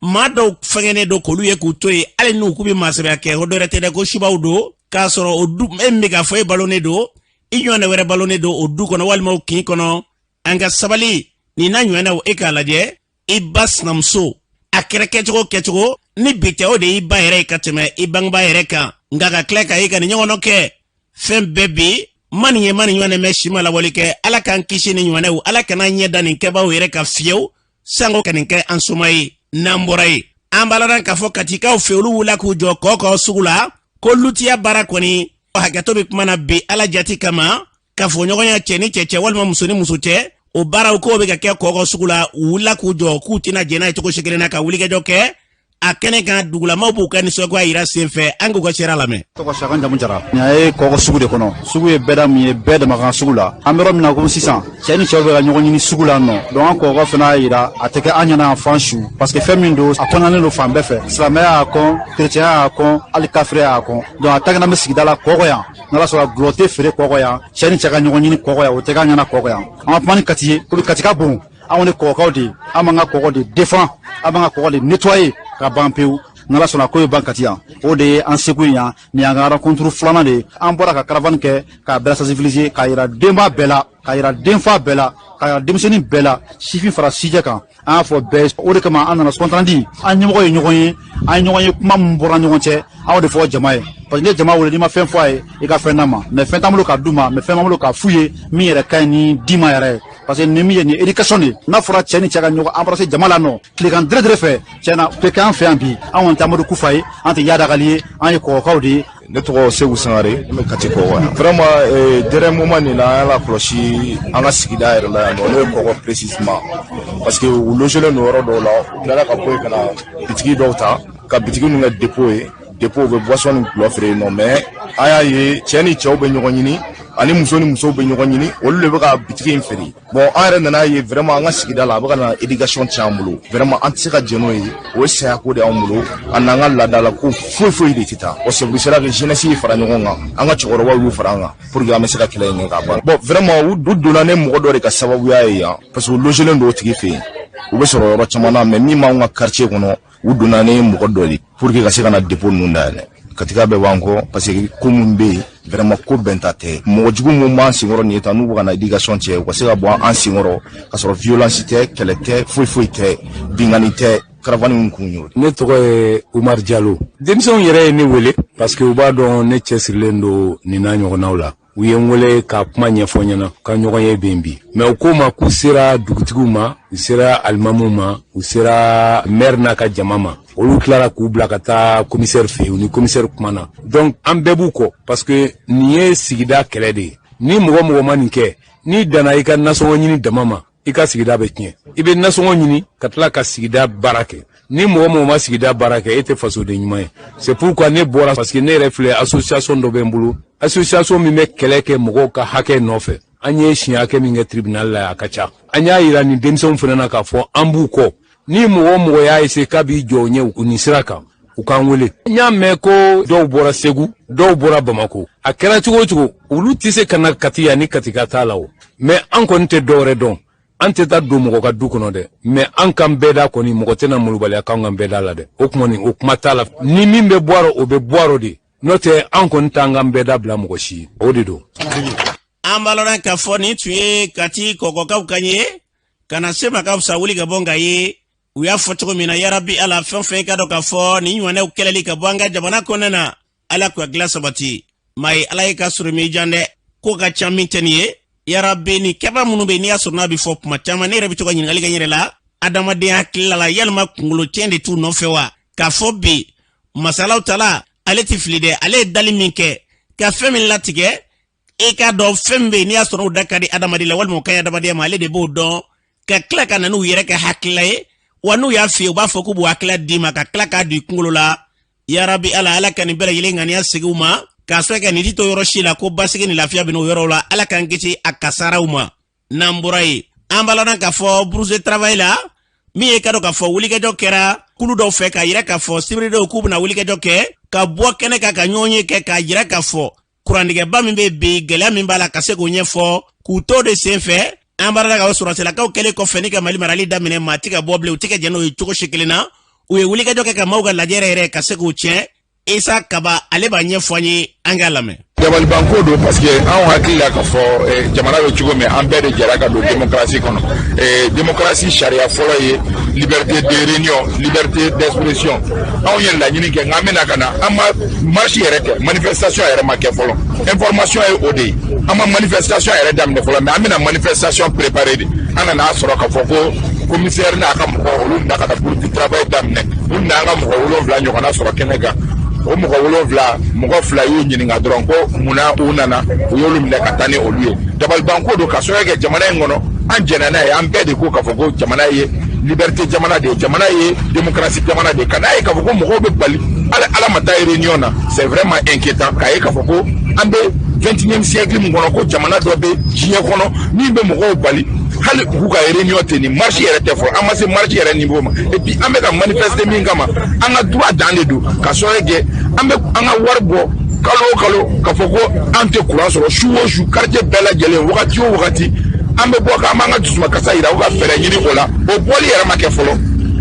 maa dɔw fɛngɛnen don k'olu ye k'u to yen, hali n'u k'u bɛ maasɛbɛya kɛ, o dɔwɛrɛ tɛ dɛ, ko subaw don. K'a sɔrɔ o du e min bɛ k'a fɔ e balonen don, i ɲɔgɔnna wɛrɛ balonen don o du kɔnɔ walima o kin kɔnɔ. An ka sabali nin n'a ɲɔgɔnnaw. E k'a lajɛ, i ba sinamuso, a kɛra kɛcogo kɛcogo ni bi tɛ, o de y'i ba yɛrɛ ye ka tɛmɛ i bangebaa yɛrɛ kan. Nka ka tila ka e ka nin ɲɔgɔnna kɛ fɛn bɛɛ bi ma nin ye, ma nin ɲɔgɔnna mɛn, si ma lawale kɛ. Ala k'an kisi ni ɲɔgɔnnaw. Ala kana ɲɛ da nin kɛbaaw yɛrɛ kan fiyewu, sango ka nin kɛ an soma ye. N'an bɔra yen, an b'a ladɔn k'a fɔ Katikaw fɛ, olu wulila k'u jɔ Kɔkɔ sugu la ko lutiya baara kɔni. Hakɛto bɛ kuma na bi Ala jati kama, kafoɲɔgɔnya cɛ ni cɛ cɛ walima muso ni muso cɛ, o baaraw k'o bɛ ka kɛ Kɔkɔ sugu la. U wulila k'u jɔ k'u tɛna jɛn n'a ye cogo si kelen na, ka wulikajɔ kɛ a kɛnɛ kan. Dugulamaw b'u ka nisɔngoya yira senfɛ. An k'u ka seereya lamɛn. Tɔgɔ Sakan, jamu Jara. Nin ye Kɔkɔ sugu de kɔnɔ. Sugu ye bɛɛda min ye, bɛɛ dama kan sugu la. An bɛ yɔrɔ min na komi sisan, cɛ ni cɛw bɛ ka ɲɔgɔn ɲini sugu la nɔ. Donc an Kɔkɔ fana y'a yira, a tɛ kɛ an ɲɛna fan su, parce que fɛn min don, a kɔnnanen don fan bɛɛ fɛ. Silamɛya y'a kɔn, kerecɛnya y'a kɔn, hali kafiriya y'a kɔn. Donc a tagina bɛ sigida la Kɔkɔ yan, n'Ala sɔrɔ gulɔ tɛ feere Kɔkɔ yan, cɛ ni cɛ ka ɲɔgɔn ɲini Kɔkɔ yan, o tɛ k'an ɲɛna Kɔkɔ yan. An ka kuma ni Kati ye, komi Kati ka bon. Anw ni Kɔkɔkaw de, an b'an ka kɔgɔ de défend, an b'an ka kɔgɔ de nettoyer ka ban pewu. N'Ala sɔnna, ko ye ban Kati yan. O de ye an seko ye yan. Nin y'an ka rencontre filanan de ye. An bɔra ka caravane kɛ k'a bɛɛ sensibiliser, k'a yira denba bɛɛ la, k'a yira denfa bɛɛ la, k'a yira denmisɛnnin bɛɛ la, sifin fara sijɛ kan. An y'a fɔ bɛɛ. O de kama an nana compte rendu. An ɲɛmɔgɔ ye ɲɔgɔn ye, an ye ɲɔgɔn ye. Kuma min bɔra ɲɔgɔn cɛ, an y'o de fɔ jama ye, parce que n'i ye jama wele, n'i ma fɛn fɔ a ye, i ka fɛn d'a ma. Mais fɛn t'an bolo k'a d'u ma, mais fɛn b'an bolo k'a f'u ye min yɛrɛ ka ɲi ni di ma yɛrɛ ye, parce que nin min ye nin ye éducation de ye. N'a fɔra cɛ ni cɛ ka ɲɔgɔn embrasser jama la nɔ, tilegan dɛrɛ dɛrɛ fɛ, tiɲɛ na, o tɛ kɛ an fɛ yan bi. An kɔni tɛ Amadu Kufa ye, an tɛ Iyad Ag Ghali ye, an ye Kɔkɔkaw de ye. Ne tɔgɔ Segu Sangare, ne bɛ Kati Kɔkɔ yan. Vraiment, dernier moment nin na, an y'a lakɔlɔsi an ka sigida yɛrɛ la yan nɔ, n'o ye Kɔkɔ précisément, parce que u logelen don yɔrɔ dɔw la. U tilala ka bɔ yen ka na bitigi dɔw ta, ka bitigi ninnu kɛ dépôt ye. Dépôt, u bɛ boisson ni gulɔ feere yen nɔ. Mais an y'a ye, cɛ ni cɛw bɛ ɲɔgɔn ɲini ani muso ni musow bɛ ɲɔgɔn ɲini, olu de bɛ ka bitigi in feere. Bon, an yɛrɛ nana ye vraiment, an ka sigida la, a bɛ ka na éducation tiɲɛ an bolo. Vraiment, an tɛ se ka jɛn n'o ye. O ye sayako de y'anw bolo. A n'an ka laadala ko foyi foyi de tɛ taa. Bon, c'est pour cela que jeunesse ye fara ɲɔgɔn kan, an ka cɛkɔrɔbaw y'u fara an kan pour que an bɛ se ka kɛlɛ in kɛ k'a ban. Bon, vraiment, u donna ne mɔgɔ dɔ de ka sababuya ye yan, parce que u logelen don o tigi fɛ yen. U bɛ sɔrɔ yɔrɔ caman na, mais min b'anw ka quartier kɔnɔ, u donna ne mɔgɔ dɔ de pour que ka se ka na dépôt ninnu dayɛlɛ. Katika bɛɛ b'an kɔ, parce que ko min bɛ yen, vraiment, ko bɛnta tɛ. Mɔgɔ jugu mun b'an senkɔrɔ nin ye tan, n'u bɛ ka na éducation tiɲɛ, u ka se ka bɔ an senkɔrɔ, ka sɔrɔ violence tɛ, kɛlɛ tɛ, foyi foyi tɛ, binkani tɛ. Caravane in kun y'o. Ne tɔgɔ ye Umar Jalo. Denmisɛnw yɛrɛ ye ne wele, parce que u b'a dɔn ne cɛsirilen don nin n'a ɲɔgɔnnaw la. U ye n wele ka kuma ɲɛfɔ ɲɛna ka ɲɔgɔn ye bɛn bi. Mais u ko ma k'u sera dugutigiw ma, u sera alimamuw ma, u sera maire n'a ka jama ma. Olu tilara k'u bila ka taa commissaire fɛ yen, u ni commissaire kumana. Donc an bɛɛ b'u kɔ, parce que nin ye sigida kɛlɛ de ye. Ni mɔgɔ mɔgɔ ma nin kɛ, n'i danna i ka nasɔngɔ ɲini dama ma, i ka sigida bɛ tiɲɛ. I bɛ nasɔngɔ ɲini ka tila ka sigida baara kɛ. Ni mɔgɔ mɔgɔ ma sigida baara kɛ, e tɛ fasoden ɲuman ye. C'est pourquoi ne bɔra, parce que ne yɛrɛ filɛ, association dɔ bɛ n bolo, association min bɛ kɛlɛ kɛ mɔgɔw ka hakɛ nɔfɛ. An ye siɲɛ hakɛ min kɛ tribunal la, a ka ca. An y'a yira nin denmisɛnw fana na k'a fɔ an b'u kɔ. Ni mɔgɔ o mɔgɔ y'a essayer k'a b'i jɔ u ɲɛ u nin sira kan, u k'an wele. N y'a mɛn ko dɔw bɔra Segu, dɔw bɔra Bamako. A kɛra cogo o cogo, olu tɛ se ka na Kati yan ni Kati ka t'a la o. Mais an kɔni tɛ dɔwɛrɛ dɔn, an tɛ taa don mɔgɔ ka du kɔnɔ dɛ. Mais an kan bɛɛ da kɔni, mɔgɔ tɛna molobaliya k'an kan bɛɛ da la dɛ. O kɔni, o kuma t'a la. Ni min bɛ bɔ a rɔ, o bɛ bɔ a rɔ de. N'o tɛ, an kɔni t'an kan bɛɛ da bila mɔgɔ si ye. O de don. An b'a lɔn k'a fɔ nin tun ye Kati Kɔkɔkaw kan ye ka na se ma ka fisa wuli ka bɔ. Nka ye u y'a fɔ cogo min na, yarabi Ala, fɛn fɛn ka dɔn k'a fɔ nin ɲɔgɔnnaw kɛlɛli ka bɔ an ka jamana kɔnɔna na, Ala k'u dilan sabati. Maa ye, Ala ye ka sɔrɔ min jan dɛ, ko ka ca min tɛ nin ye. Yarabi, nin kɛba minnu bɛ yen, n'i y'a sɔrɔ n'a bɛ fɔ kuma caman, ne yɛrɛ bɛ to ka ɲininkali kɛ n yɛrɛ la, adamadenya hakilila la, yalima kunkolo tiɲɛ de t'u nɔfɛ wa? K'a fɔ bi masalaw tala, ale tɛ fili dɛ. Ale ye dali min kɛ ka fɛn min latigɛ. E k'a dɔn fɛn min bɛ yen n'i y'a sɔrɔ o da ka di adamaden la walima o ka ɲi adamadenya ma, ale de b'o dɔn ka tila ka na n'u yɛrɛ ka hakilila ye. Wa n'u y'a f'i ye, u b'a fɔ k'u b'u hakilila d'i ma ka tila k'a don i kunkolo la. Yarabi Ala, Ala ka nin bɛɛ lajɛlen ŋaniya segin u ma k'a sɔrɔ ka nin ti to yɔrɔ si la ko basigi ni lafiya bɛ n'o yɔrɔw la. Ala k'an kisi a kasaraw ma. N'an bɔra yen, an b'a ladɔn k'a fɔ bourse de travail la, min ye ka dɔn k'a fɔ wulikajɔ kɛra kulu dɔw fɛ k'a yira k'a fɔ sibiridon k'u bɛna wulikajɔ kɛ ka bɔ kɛnɛ kan ka ɲɔgɔnye kɛ k'a yira k'a fɔ kurantigɛba min bɛ bi, gɛlɛya min b'a la, ka se k'o ɲɛfɔ k'u to de sen fɛ. An b'a ladɔn k'a fɔ sɔrɔsilakaw kɛlen kɔfɛ ni ka Mali marali daminɛ, maa ti ka bɔ bilen, u ti ka jɛn n'o ye cogo si kelen na. U ye wulikajɔ kɛ ka maaw ka lajɛrɛ yɛrɛ ka se k'o tiɲɛ. Isa Kaba, ale b'a ɲɛfɔ an ye, an k'a lamɛn. Dabalibanko don, parce que anw hakili la k'a fɔ jamana bɛ cogo min, an bɛɛ de jɛra ka don démocratie kɔnɔ. Démocratie sariya fɔlɔ ye liberté de réunion, liberté d'expression. Anw ye laɲini kɛ, nka an bɛna ka na, an ma marche yɛrɛ kɛ, manifestation yɛrɛ ma kɛ fɔlɔ. Information ye o de ye, an ma manifestation yɛrɛ daminɛ fɔlɔ, mais an bɛna manifestation préparer de. An nana sɔrɔ k'a fɔ ko commissaire n'a ka mɔgɔ, olu nana ka na groupe de travail daminɛ. U nana an ka mɔgɔ 7 ɲɔgɔnna sɔrɔ kɛnɛ kan. O mɔgɔ 7, mɔgɔ 2 y'u ɲininka dɔrɔn ko munna u nana, u y'olu minɛ ka taa ni olu ye. Dabalibanko don ka sababu kɛ jamana in kɔnɔ, an jɛnna n'a ye, an bɛɛ de ko k'a fɔ ko jamana ye liberté jamana de ye, jamana ye démocratie jamana de ye. Ka n'a ye k'a fɔ ko mɔgɔw bɛ bali hali ala ma taa réunion na, c'est vraiment inquiétant. K'a ye k'a fɔ ko an bɛ 21e siècle min kɔnɔ, ko jamana dɔ bɛ diɲɛ kɔnɔ min bɛ mɔgɔw bali hali k'u ka réunion ten, ni marche yɛrɛ tɛ fɔlɔ, an ma se marche yɛrɛ niveau ma. Et puis an bɛ ka manifester min kama, an ka droit dan de don, ka sababu kɛ an bɛ an ka wari bɔ kalo o kalo k'a fɔ ko an tɛ courant sɔrɔ su o su, quartier bɛɛ lajɛlen, wagati o wagati an bɛ bɔ k'an b'an ka dusumakasa yira, u ka fɛɛrɛ ɲini o la. O bɔli yɛrɛ ma kɛ fɔlɔ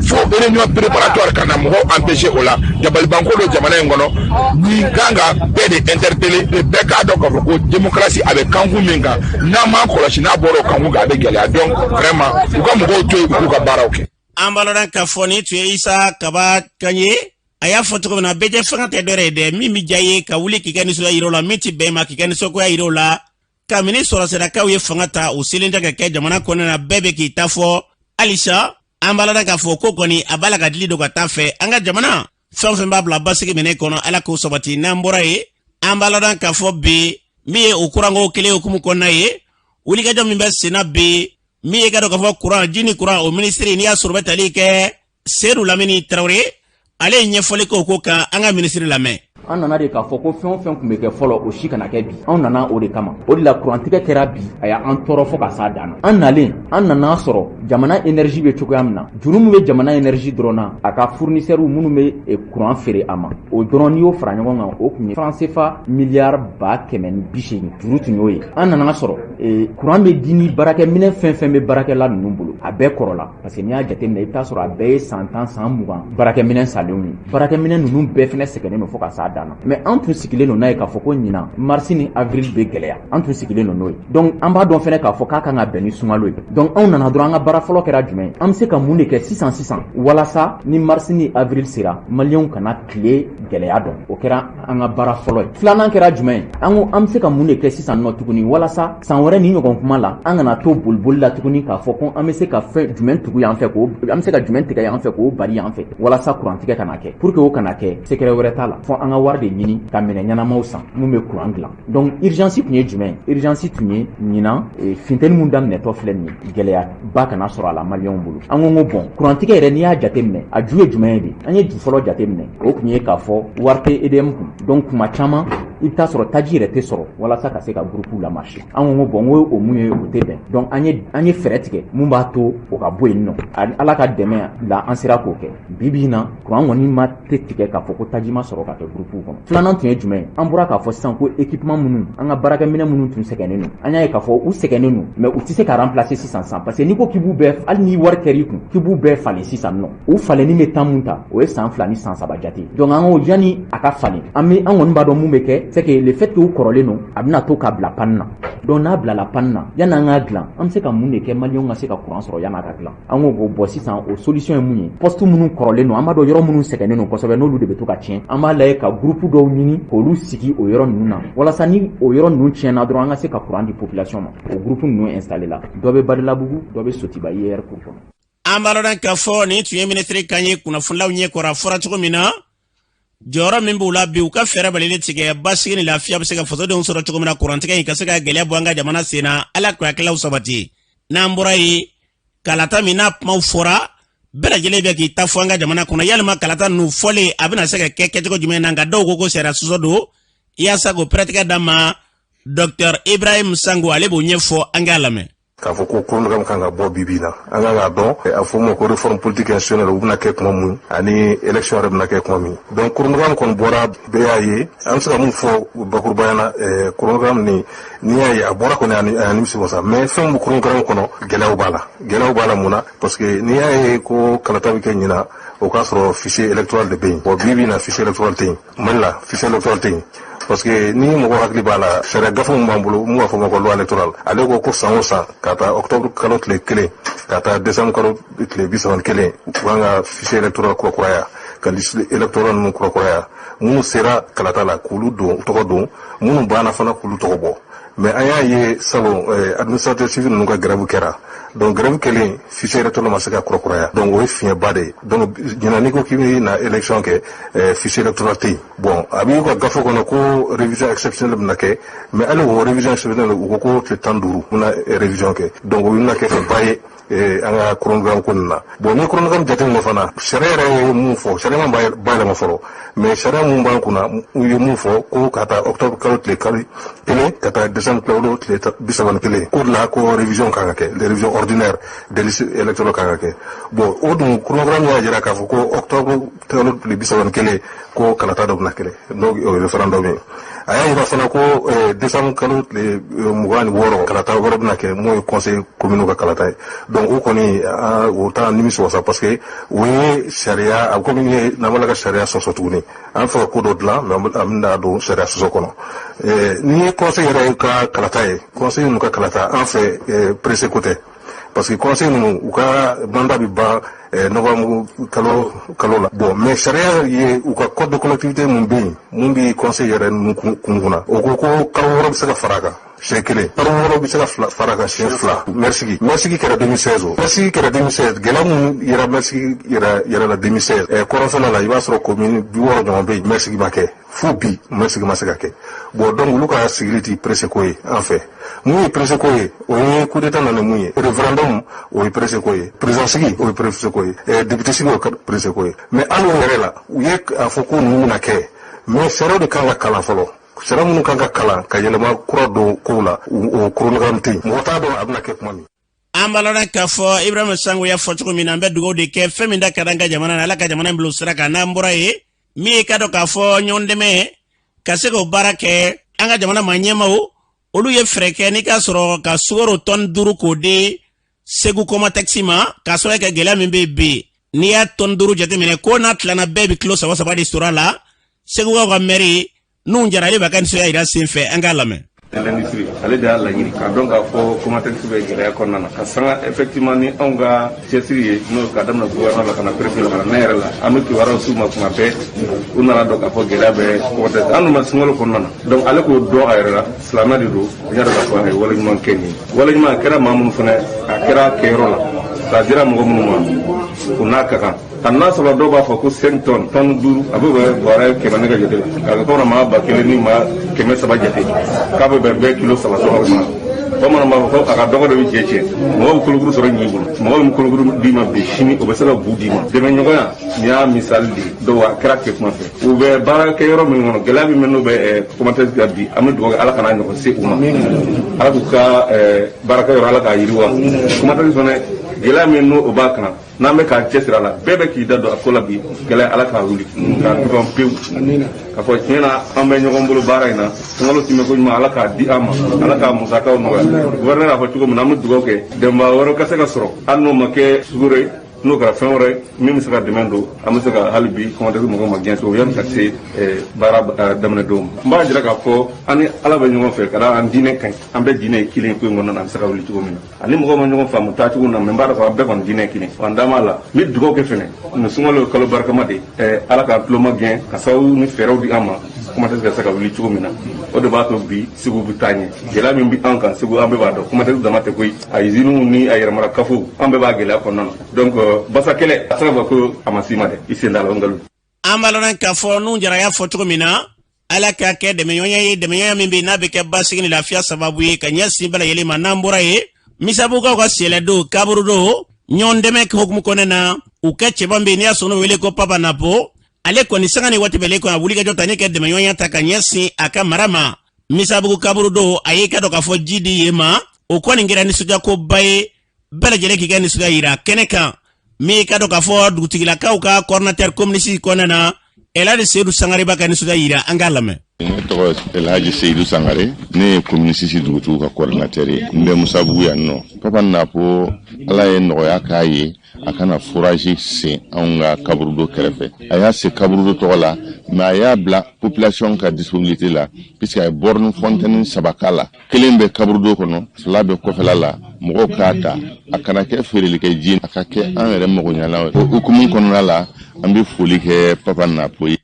fo réunion préparatoire ka na mɔgɔw empêcher o la. Dabalibanko don jamana in kɔnɔ. Nin kan ka bɛɛ de interpeller, bɛɛ k'a dɔn k'a fɔ ko démocratie a bɛ kankun min kan, n'an m'an kɔlɔsi, n'a bɔra o kankun kan, a bɛ gɛlɛya. Donc vraiment, u ka mɔgɔw to yen, u k'u ka baaraw kɛ. An b'a lɔn k'a fɔ nin tun ye Isa Kaba kan ye. A y'a fɔ cogo min na, bɛɛ fanga tɛ dɔwɛrɛ ye dɛ, min bɛ diya ye ka wuli k'i ka nisɔndiya yira o la, min tɛ bɛn ma k'i ka nisɔngoya yira o la. Kabini sɔrɔsilakaw ye fanga ta, o selen tɛ ka kɛ jamana kɔnɔna na, bɛɛ bɛ k'i ta fɔ halisa. An b'a lada k'a fɔ ko kɔni a b'a la ka dili don ka taa fɛ. An ka jamana fɛn o fɛn b'a bila basigi minɛ kɔnɔ, Ala k'o sabati. N'an bɔra yen, an b'a lada k'a fɔ bi, min ye o kuranko kelen hukumu kɔnɔna ye, wulikajɔ min bɛ senna bi, min ye ka dɔn k'a fɔ kuran ji ni kuran o minisiri, n'i y'a sɔrɔ bɛ tali kɛ Sedu Lamini Tarawele, ale ye ɲɛfɔli kɛ o ko kan. An ka minisiri lamɛn. An nana de k'a fɔ ko fɛn o fɛn tun bɛ kɛ fɔlɔ, o si kana kɛ bi. Anw nana o de kama. O de la kurantigɛ kɛra bi, a y'an tɔɔrɔ fo ka s'a dan na. An nalen, an nana sɔrɔ jamana énergie bɛ cogoya min na, juru min bɛ jamana énergie dɔrɔn na, a ka fournisseurs minnu bɛ kuran feere a ma, o dɔrɔn, n'i y'o fara ɲɔgɔn kan, o tun ye franc CFA miliyari 180 180, juru tun y'o ye. An nana sɔrɔ kuran bɛ di ni baarakɛminɛ fɛn fɛn bɛ baarakɛla ninnu bolo, a bɛɛ kɔrɔla, parce que n'i y'a jateminɛ, i bɛ taa sɔrɔ a bɛɛ ye san 10, san 20 baarakɛminɛ salenw ye. Baarakɛminɛ ninnu bɛɛ fɛnɛ sɛgɛnnen don fo ka s'a dan na. Mais an tun sigilen don n'a ye k'a fɔ ko ɲinan mars ni avril bɛ gɛlɛya, an tun sigilen don n'o ye. Donc an b'a dɔn fɛnɛ k'a fɔ k'a kan ka bɛn ni sunkalo ye. Donc anw nana dɔrɔn, an ka baara fɔlɔ kɛra jumɛn ye? An bɛ se ka mun de kɛ sisan sisan walasa ni mars ni avril sera, maliyɛnw kana tile gɛlɛya dɔn? O kɛra an ka baara fɔlɔ ye. Filanan kɛra jumɛn ye? An ko an bɛ se ka mun de kɛ sisan nɔ tuguni walasa san wɛrɛ ni ɲɔgɔn kuma la, an kana to boliboli la tuguni k'a fɔ ko an bɛ se ka fɛn jumɛn tugu yan fɛ, k'o an bɛ se ka jumɛn tigɛ yan fɛ, k'o bari yan fɛ, walasa kurantigɛ kana kɛ. Pour que o kana kɛ, secret wɛrɛ t'a la, fɔ an ka wari de ɲini ka minɛn ɲɛnamaw san mun bɛ kuran dilan. Donc urgence tun ye jumɛn ye? Urgence tun ye ɲinan funteni mun daminɛtɔ filɛ nin ye, gɛlɛyaba kana sɔrɔ a la maliyɛnw bolo. An ko bon, kurantigɛ yɛrɛ, n'i y'a jateminɛ, a ju ye jumɛn ye bi? An ye ju fɔlɔ jateminɛ, o tun ye k'a fɔ wari tɛ EDM kun. Donc kuma caman i bɛ taa sɔrɔ taji yɛrɛ tɛ sɔrɔ walasa ka se ka groupe lamarcher. An ko bon, n ko o mun ye, o tɛ bɛn. Donc an ye fɛɛrɛ tigɛ mun b'a to o ka bɔ yen nɔ. Ala ka dɛmɛ la, an sera k'o kɛ. Bi bi in na, kuran kɔni ma tɛ tigɛ k'a fɔ ko taji ma sɔrɔ ka kɛ groupe kɔnɔ. Filanan tun ye jumɛn ye? An bɔra k'a fɔ sisan ko équipement minnu, an ka baarakɛminɛ minnu tun sɛgɛnnen don, an y'a ye k'a fɔ u sɛgɛnnen don, mais u tɛ se ka remplacer sisan sisan, parce que n'i ko k'i b'u bɛɛ, hali ni wari kɛr'i kun k'i b'u bɛɛ falen sisan nɔ, u falenni bɛ temps mun ta, o ye san 2 ni san 3 jate. Donc an ko yanni a ka falen, an bɛ an kɔni b'a dɔn mun bɛ kɛ, c'est que le fait que u kɔrɔlen don, a bɛna to ka bila panne na. Donc n'a bilala panne na, yanni an k'a dilan, an bɛ se ka mun de kɛ maliyɛnw ka se ka kuran sɔrɔ yanni a ka dilan? An ko k'o bɔ sisan, o solution ye mun ye? Poste minnu kɔrɔlen don, an b'a dɔn yɔrɔ minnu sɛgɛnnen don kosɛbɛ, n'olu de bɛ to ka tiɲɛ, an b'a lajɛ ka groupe dɔw ɲini k'olu sigi o yɔrɔ ninnu na, walasa ni o yɔrɔ ninnu tiɲɛna dɔrɔn, an ka se ka kuran di population ma. O groupe ninnu installé la, dɔ bɛ Badalabugu, dɔ bɛ Sotiba IER cour kɔnɔ. An b'a dɔn k'a fɔ nin tun ye minisiri kan ye kunnafonilaw ɲɛ kɔrɔ. A fɔra cogo min na, Jɔyɔrɔ min b'u la bi, u ka fɛɛrɛ balilen tigɛ, basigi ni lafiya bɛ se ka fasodenw sɔrɔ cogo min na, kurantigɛ in ka se ka gɛlɛya bɔ an ka jamana sen na. Ala k'o hakililaw sabati. N'an bɔra yen, kalata min n'a kumaw fɔra, bɛɛ lajɛlen bɛ k'i ta fɔ an ka jamana kɔnɔ, yalima kalata ninnu fɔlen a bɛna se ka kɛ kɛcogo jumɛn na? Nka dɔw ko ko sariya sɔsɔ don. Yaasa k'o pɛrɛtigɛ d'a ma, Dr Ibrahim Sango, ale b'o ɲɛfɔ, an k'a lamɛn. K'a fɔ ko chronogramme kan ka bɔ bi bi na, an kan k'a dɔn, a fɔ ma ko réforme politique institutionnelle, u bɛna kɛ tuma mun ani élection yɛrɛ bɛna kɛ tuma min. Donc chronogramme kɔni bɔra, bɛɛ y'a ye. An bɛ se ka mun fɔ bakurubaya na? Chronogramme nin, n'i y'a ye a bɔra kɔni, a nimisi wasa, mais fɛn min bɛ chronogramme kɔnɔ, gɛlɛyaw b'a la. Gɛlɛyaw b'a la mun na? Parce que n'i y'a ye ko kalata bɛ kɛ ɲinan, o k'a sɔrɔ fichier électoral de bɛ yen. Bon, bi bi na, fichier électoral tɛ yen Mali la, fichier électoral tɛ yen, parce que ni mɔgɔ hakili b'a la, sariya gafe min b'an bolo, mun b'a fɔ ma ko loi électorale, ale ko ko san o san, ka taa octobre kalo tile 1 ka taa décembre kalo tile 31, u kan ka fichier électoral kurakuraya, ka liste électorale ninnu kurakuraya, minnu sera kalata la k'olu don tɔgɔ don, minnu banna fana k'olu tɔgɔ bɔ. Mais an y'a ye salon, administrateur civil ninnu ka grève kɛra. Donc grève kɛlen, fichier électoral ma se ka kurakuraya. Donc o ye fiɲɛba de ye. Donc ɲinan, n'i ko k'i bɛ na élection kɛ, fichier électoral tɛ yen. Bon, a b'i ka gafe kɔnɔ ko révision exceptionnelle bɛna kɛ, mais hali o révision exceptionnelle, u ko ko tile 15 u bɛna révision kɛ. Donc o bɛna kɛ fɛnba ye an ka chronogramme ko nin na. Bon, ni chronogramme jateminɛ fana, sariya yɛrɛ ye mun fɔ? Sariya ma bayɛlɛma fɔlɔ, mais sariya mun b'an kunna, u ye mun fɔ? Ko ka taa octobre kalo tile 1 ka taa décembre kalo tile 31, ko de la ko révision kan ka kɛ, les révisions ordinaires des listes électorales kan ka kɛ. Bon, o dun chronogramme y'a jira k'a fɔ ko octobre kalo tile 31, ko kalata dɔ bɛna kɛ, n'o o ye référendum ye. A y'a jira fana ko décembre kalo tile 26, kalata wɛrɛ bɛna kɛ, mun ye conseil communaux ka kalata ye. Donc o kɔni, o t'a nimisi wasa, parce que o ye sariya, a komi n'an b'a la ka sariya sɔsɔ tuguni. An fɛ ka ko dɔ dilan, mais an bɛna don sariya sɔsɔ kɔnɔ. Ni ye conseil yɛrɛ ka kalata ye, conseil ninnu ka kalata, an fɛ pressé ko tɛ, parce que conseil ninnu, u ka mandat bɛ ban novembre kalo la. Bon, mais sariya ye u ka code de collectivité mun bɛ yen, mun bɛ conseil yɛrɛ ninnu kun kunna, o ko ko kalo 6 bɛ se ka fara a kan siɲɛ kelen, kalo 6 bɛ se ka fara a kan siɲɛ fila. Maire sigi kɛra 2016, o maire sigi kɛra 2016, gɛlɛya mun yɛrɛ maire sigi yɛrɛ la 2016, kɔrɔnfɛla la, i b'a sɔrɔ commune 60 ɲɔgɔn bɛ yen, maire sigi ma kɛ fo bi, maire sigi ma se ka kɛ. Bon, donc olu ka sigili ti pressé ko ye an fɛ. Mun ye pressé ko ye? O ye coup d'état nana mun ye? Référendum, o ye pressé ko ye. Président sigi, o ye pressé ko ye. Député sigi, o ye pressé ko ye. Mais hali o yɛrɛ la, u ye a fɔ ko ninnu bɛna kɛ, mais sariyaw de kan ka kalan fɔlɔ, sariya minnu kan ka kalan ka yɛlɛma kura don kow la, o chronogramme tɛ yen, mɔgɔ t'a dɔn a bɛna kɛ tuma min. An b'a lɔn k'a fɔ Ibrahima Sango y'a fɔ cogo min na, an bɛ dugawu de kɛ, fɛn min da ka di an ka jamana na, Ala ka jamana in bila o sira kan. N'an bɔra yen, min ye ka dɔn k'a fɔ ɲɔgɔn dɛmɛ ka se k'o baara kɛ, an ka jamana maa ɲɛmaw, olu ye fɛɛrɛ kɛ n'i k'a sɔrɔ ka sukaro tɔni 5 k'o di Segu Kɔmatɛkisi ma, k'a sababu kɛ gɛlɛya min bɛ yen bi. N'i y'a tɔni 5 jateminɛ, ko n'a tilanna, bɛɛ bɛ kilo saba saba de sɔrɔ a la. Segukaw ka mɛri Nuhu Jara, ale b'a ka nisɔndiya yira sen fɛ, an k'a lamɛn. L'industrie, ale de y'a laɲini k'a dɔn k'a fɔ Comatex bɛ gɛlɛya kɔnɔna na, ka sanga effectivement ni anw ka cɛsiri ye, n'o ka daminɛ gouvernement la ka na préfet la ka na ne yɛrɛ la, an bɛ kibaruyaw s'u ma kuma bɛɛ. U nana dɔn k'a fɔ gɛlɛya bɛ Comatex, an dun ma sunkalo kɔnɔna na. Donc ale k'o dɔn a yɛrɛ la, silamɛ de don, n y'a dɔn k'a fɔ a ye waleɲuman kɛ. Nin ye waleɲuman, a kɛra maa minnu fana, a kɛra kɛyɔrɔ la k'a dira mɔgɔ minnu ma, u n'a ka kan. A n'a sɔrɔ dɔw b'a fɔ ko 5 tonnes, tɔni 5, a bɛ bɛn bɔrɛ 100 ne ka jate la, k'a kɛ komi maa 1000 ni maa 300 jate, k'a bɛ bɛn bɛɛ kilo saba saba ma. Bamananw b'a fɔ ko a ka dɔgɔ de bɛ jɛ tiɲɛ. Mɔgɔ bɛ kolokuru sɔrɔ ɲi bolo, mɔgɔ min kolokuru d'i ma bi, sini o bɛ se ka bu d'i ma. Dɛmɛɲɔgɔnya, nin y'a misali de ye. Donc a kɛra kɛ kuma fɛ, u bɛ baara kɛ yɔrɔ min kɔnɔ, gɛlɛya min bɛ n'o bɛ Comatex la bi, an bɛ dugawu kɛ Ala kana ɲɔgɔn se u ma, Ala k'u ka baarakɛ yɔrɔ, Ala k'a yiriwa. Comatex fana, gɛlɛya min n'o b'a kan, n'an bɛ k'an cɛsiri a la, bɛɛ bɛ k'i da don a ko la bi, gɛlɛya Ala k'a wuli k'a dugan pewu. K'a fɔ tiɲɛ na, an bɛ ɲɔgɔn bolo baara in na. Sunkalo tɛmɛ ko ɲuman, Ala k'a di an ma, Ala k'a musakaw nɔgɔya. Gouverneur y'a fɔ cogo min na, an bɛ dugawu kɛ dɛmɛbaa wɛrɛ ka se ka sɔrɔ, hali n'o ma kɛ sukaro ye, n'o kɛra fɛn wɛrɛ ye min bɛ se ka dɛmɛ don, an bɛ se ka hali bi Comatex mɔgɔw ma gɛn cogo yanni ka se baara daminɛ don ma. N b'a jira k'a fɔ an ni Ala bɛ ɲɔgɔn fɛ, ka da an diinɛ ka ɲi, an bɛɛ diinɛ ye kelen ko in kɔnɔna na, an bɛ se ka wuli cogo min na ani mɔgɔw ma ɲɔgɔn faamu taacogo na, mɛ n b'a dɔn k'a bɛɛ kɔni diinɛ ye kelen wa. N da m'a la, n bɛ dugawu kɛ fɛnɛ, nin sunkalo ye kalo barikama de ye, Ala k'an tulo ma gɛn ka sababu ni fɛɛrɛw di an ma, Comatex ka se ka wuli cogo min na. O de b'a to bi Segu bɛ taa ɲɛ. Gɛlɛya min bɛ an kan Segu, an bɛɛ b'a dɔn, Comatex dama tɛ koyi, a usines ni a yɛrɛmara kafow, an bɛɛ b'a gɛlɛya kɔnɔna na. Donc basa kɛlɛ, a tɛ se ka fɔ ko a ma s'i ma dɛ, i sen t'a la, o nkalon. An b'a lɔn k'a fɔ n'u jara y'a fɔ cogo min na, Ala k'a kɛ dɛmɛɲɔgɔnya ye, dɛmɛɲɔgɔnya min bɛ n'a bɛ kɛ basigi ni lafiya sababu ye ka ɲɛsin bɛɛ lajɛlen ma. N'an bɔra yen, Misabugukaw ka sɛlɛdo kaburudo ɲɔgɔn dɛmɛ hukumu kɔnɔna na, u ka cɛba bɛ yen n'i y'a sɔrɔ n'o wele ko Papa Napo, ale kɔni sanga ni waati bɛɛ kɔni a wulikajɔ ta ni kɛ dɛmɛɲɔgɔnya ta ka ɲɛsin a ka mara ma. Misabugu kaburudo, a y'i ka dɔn k'a fɔ ji di yen ma, o kɔni kɛra nisɔndiyakoba ye, bɛɛ lajɛlen k'i ka nisɔndiya yira kɛnɛ kan. Min ka dɔn k'a fɔ dugutigilakaw ka coordinateur commune 6 kɔnɔna na, Elhaji Seyidu Sangare b'a ka nisɔndiya yira, an k'a lamɛn. Ne tɔgɔ Elhaji Seyidu Sangare, ne ye commune 6 dugutigiw ka coordinateur ye. N bɛ Musabugu yan nɔ. Papa Napo, Ala ye nɔgɔya k'a ye, a ka na forage sen anw ka kaburudo kɛrɛfɛ. A y'a sen kaburudo tɔgɔ la, mais a y'a bila population ka disponibilité la, puisque a ye borne fontaine saba k'a la. Kelen bɛ kaburudo kɔnɔ, fila bɛ kɔfɛla la. Mɔgɔw k'a ta, a kana kɛ feerelikɛ ji, a ka kɛ an yɛrɛ magoɲɛna. O hukumu kɔnɔna la, an bɛ foli kɛ Papa Napo ye.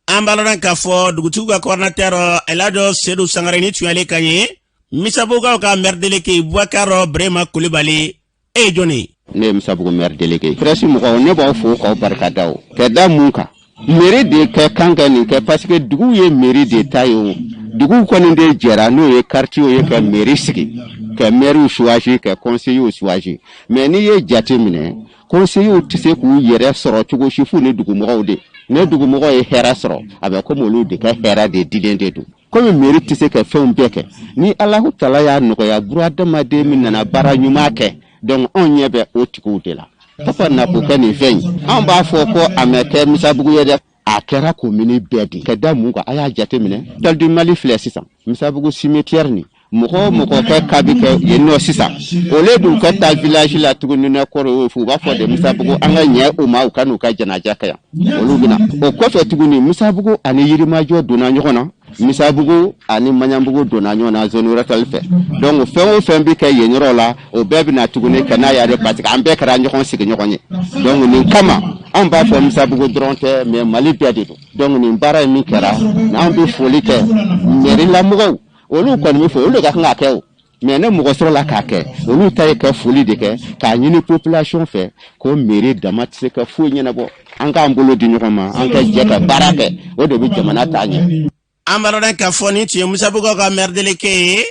An b'a lɔn k'a fɔ dugutigiw ka coordinateur Elhaji Seyidu Sangare ni tun y'ale kan ye. Misabugukaw ka maire délégué Bubakar Birema Kulibali, e ye jɔn ye? Ne ye Misabugu maire délégué. Presse mɔgɔw, ne b'aw fo k'aw barika da. O kɛ da mun kan, mairie de kɛ kan ka nin kɛ, parce que dugu ye mairie de ta ye. O dugu kɔni de jɛra, n'o ye quartier ye, ka mairie sigi, ka maire choisi, ka conseiller choisi. Mais n'i ye jate minɛ, conseillers tɛ se k'u yɛrɛ sɔrɔ cogo si f'u ni dugumɔgɔw de. Ne dugumɔgɔw ye hɛrɛ sɔrɔ, a bɛ komi olu de ka hɛrɛ de dilen de don. Komi mairie tɛ se ka fɛnw bɛɛ kɛ, ni Alahu tala y'a nɔgɔya buradamaden min nana baara ɲuman kɛ, donc anw ɲɛ bɛ o tigiw de la. Papa Napo kɛ nin fɛn in, anw b'a fɔ ko a mɛ kɛ Misabugu ye dɛ, a kɛra komini bɛɛ de. Ka da mun kan, a y'a jate minɛ, Hôtel du Mali filɛ sisan, Misabugu cimetière nin, mɔgɔ o mɔgɔ kɛ kabi kɛ yen nɔ sisan, o le d'u ka taa village la tuguni. Ne kɔrɔ y'o fɔ, u b'a fɔ de Misabugu an ka ɲɛ u ma, u ka n'u ka janaja kɛ yan, olu bɛna. O kɔfɛ tuguni, Misabugu ani Yirimajɔ donna ɲɔgɔn na, Misabugu ani Maɲanbugu donna ɲɔgɔn na zone rurale fɛ. Donc fɛn o fɛn bɛ kɛ yen yɔrɔ la, o bɛɛ bɛna tuguni ka n'a yɛrɛ, parce que an bɛɛ kɛra ɲɔgɔn sigiɲɔgɔn ye. Donc nin kama, anw b'a fɔ Misabugu dɔrɔn tɛ, mais Mali bɛɛ de don. Donc nin baara in min kɛra, an bɛ foli kɛ mairie lamɔgɔw, olu kɔni bɛ fɔ, olu de ka kan ka kɛ o. Mais ne mɔgɔ sɔrɔla k'a kɛ, olu ta ye ka foli de kɛ, k'a ɲini population fɛ ko mairie dama tɛ se ka foyi ɲɛnabɔ, an k'an bolo di ɲɔgɔn ma, an ka jɛ ka baara kɛ, o de bɛ jamana taa ɲɛ. An b'a dɔn k'a fɔ nin tun ye Musabugukaw ka maire délégué ye,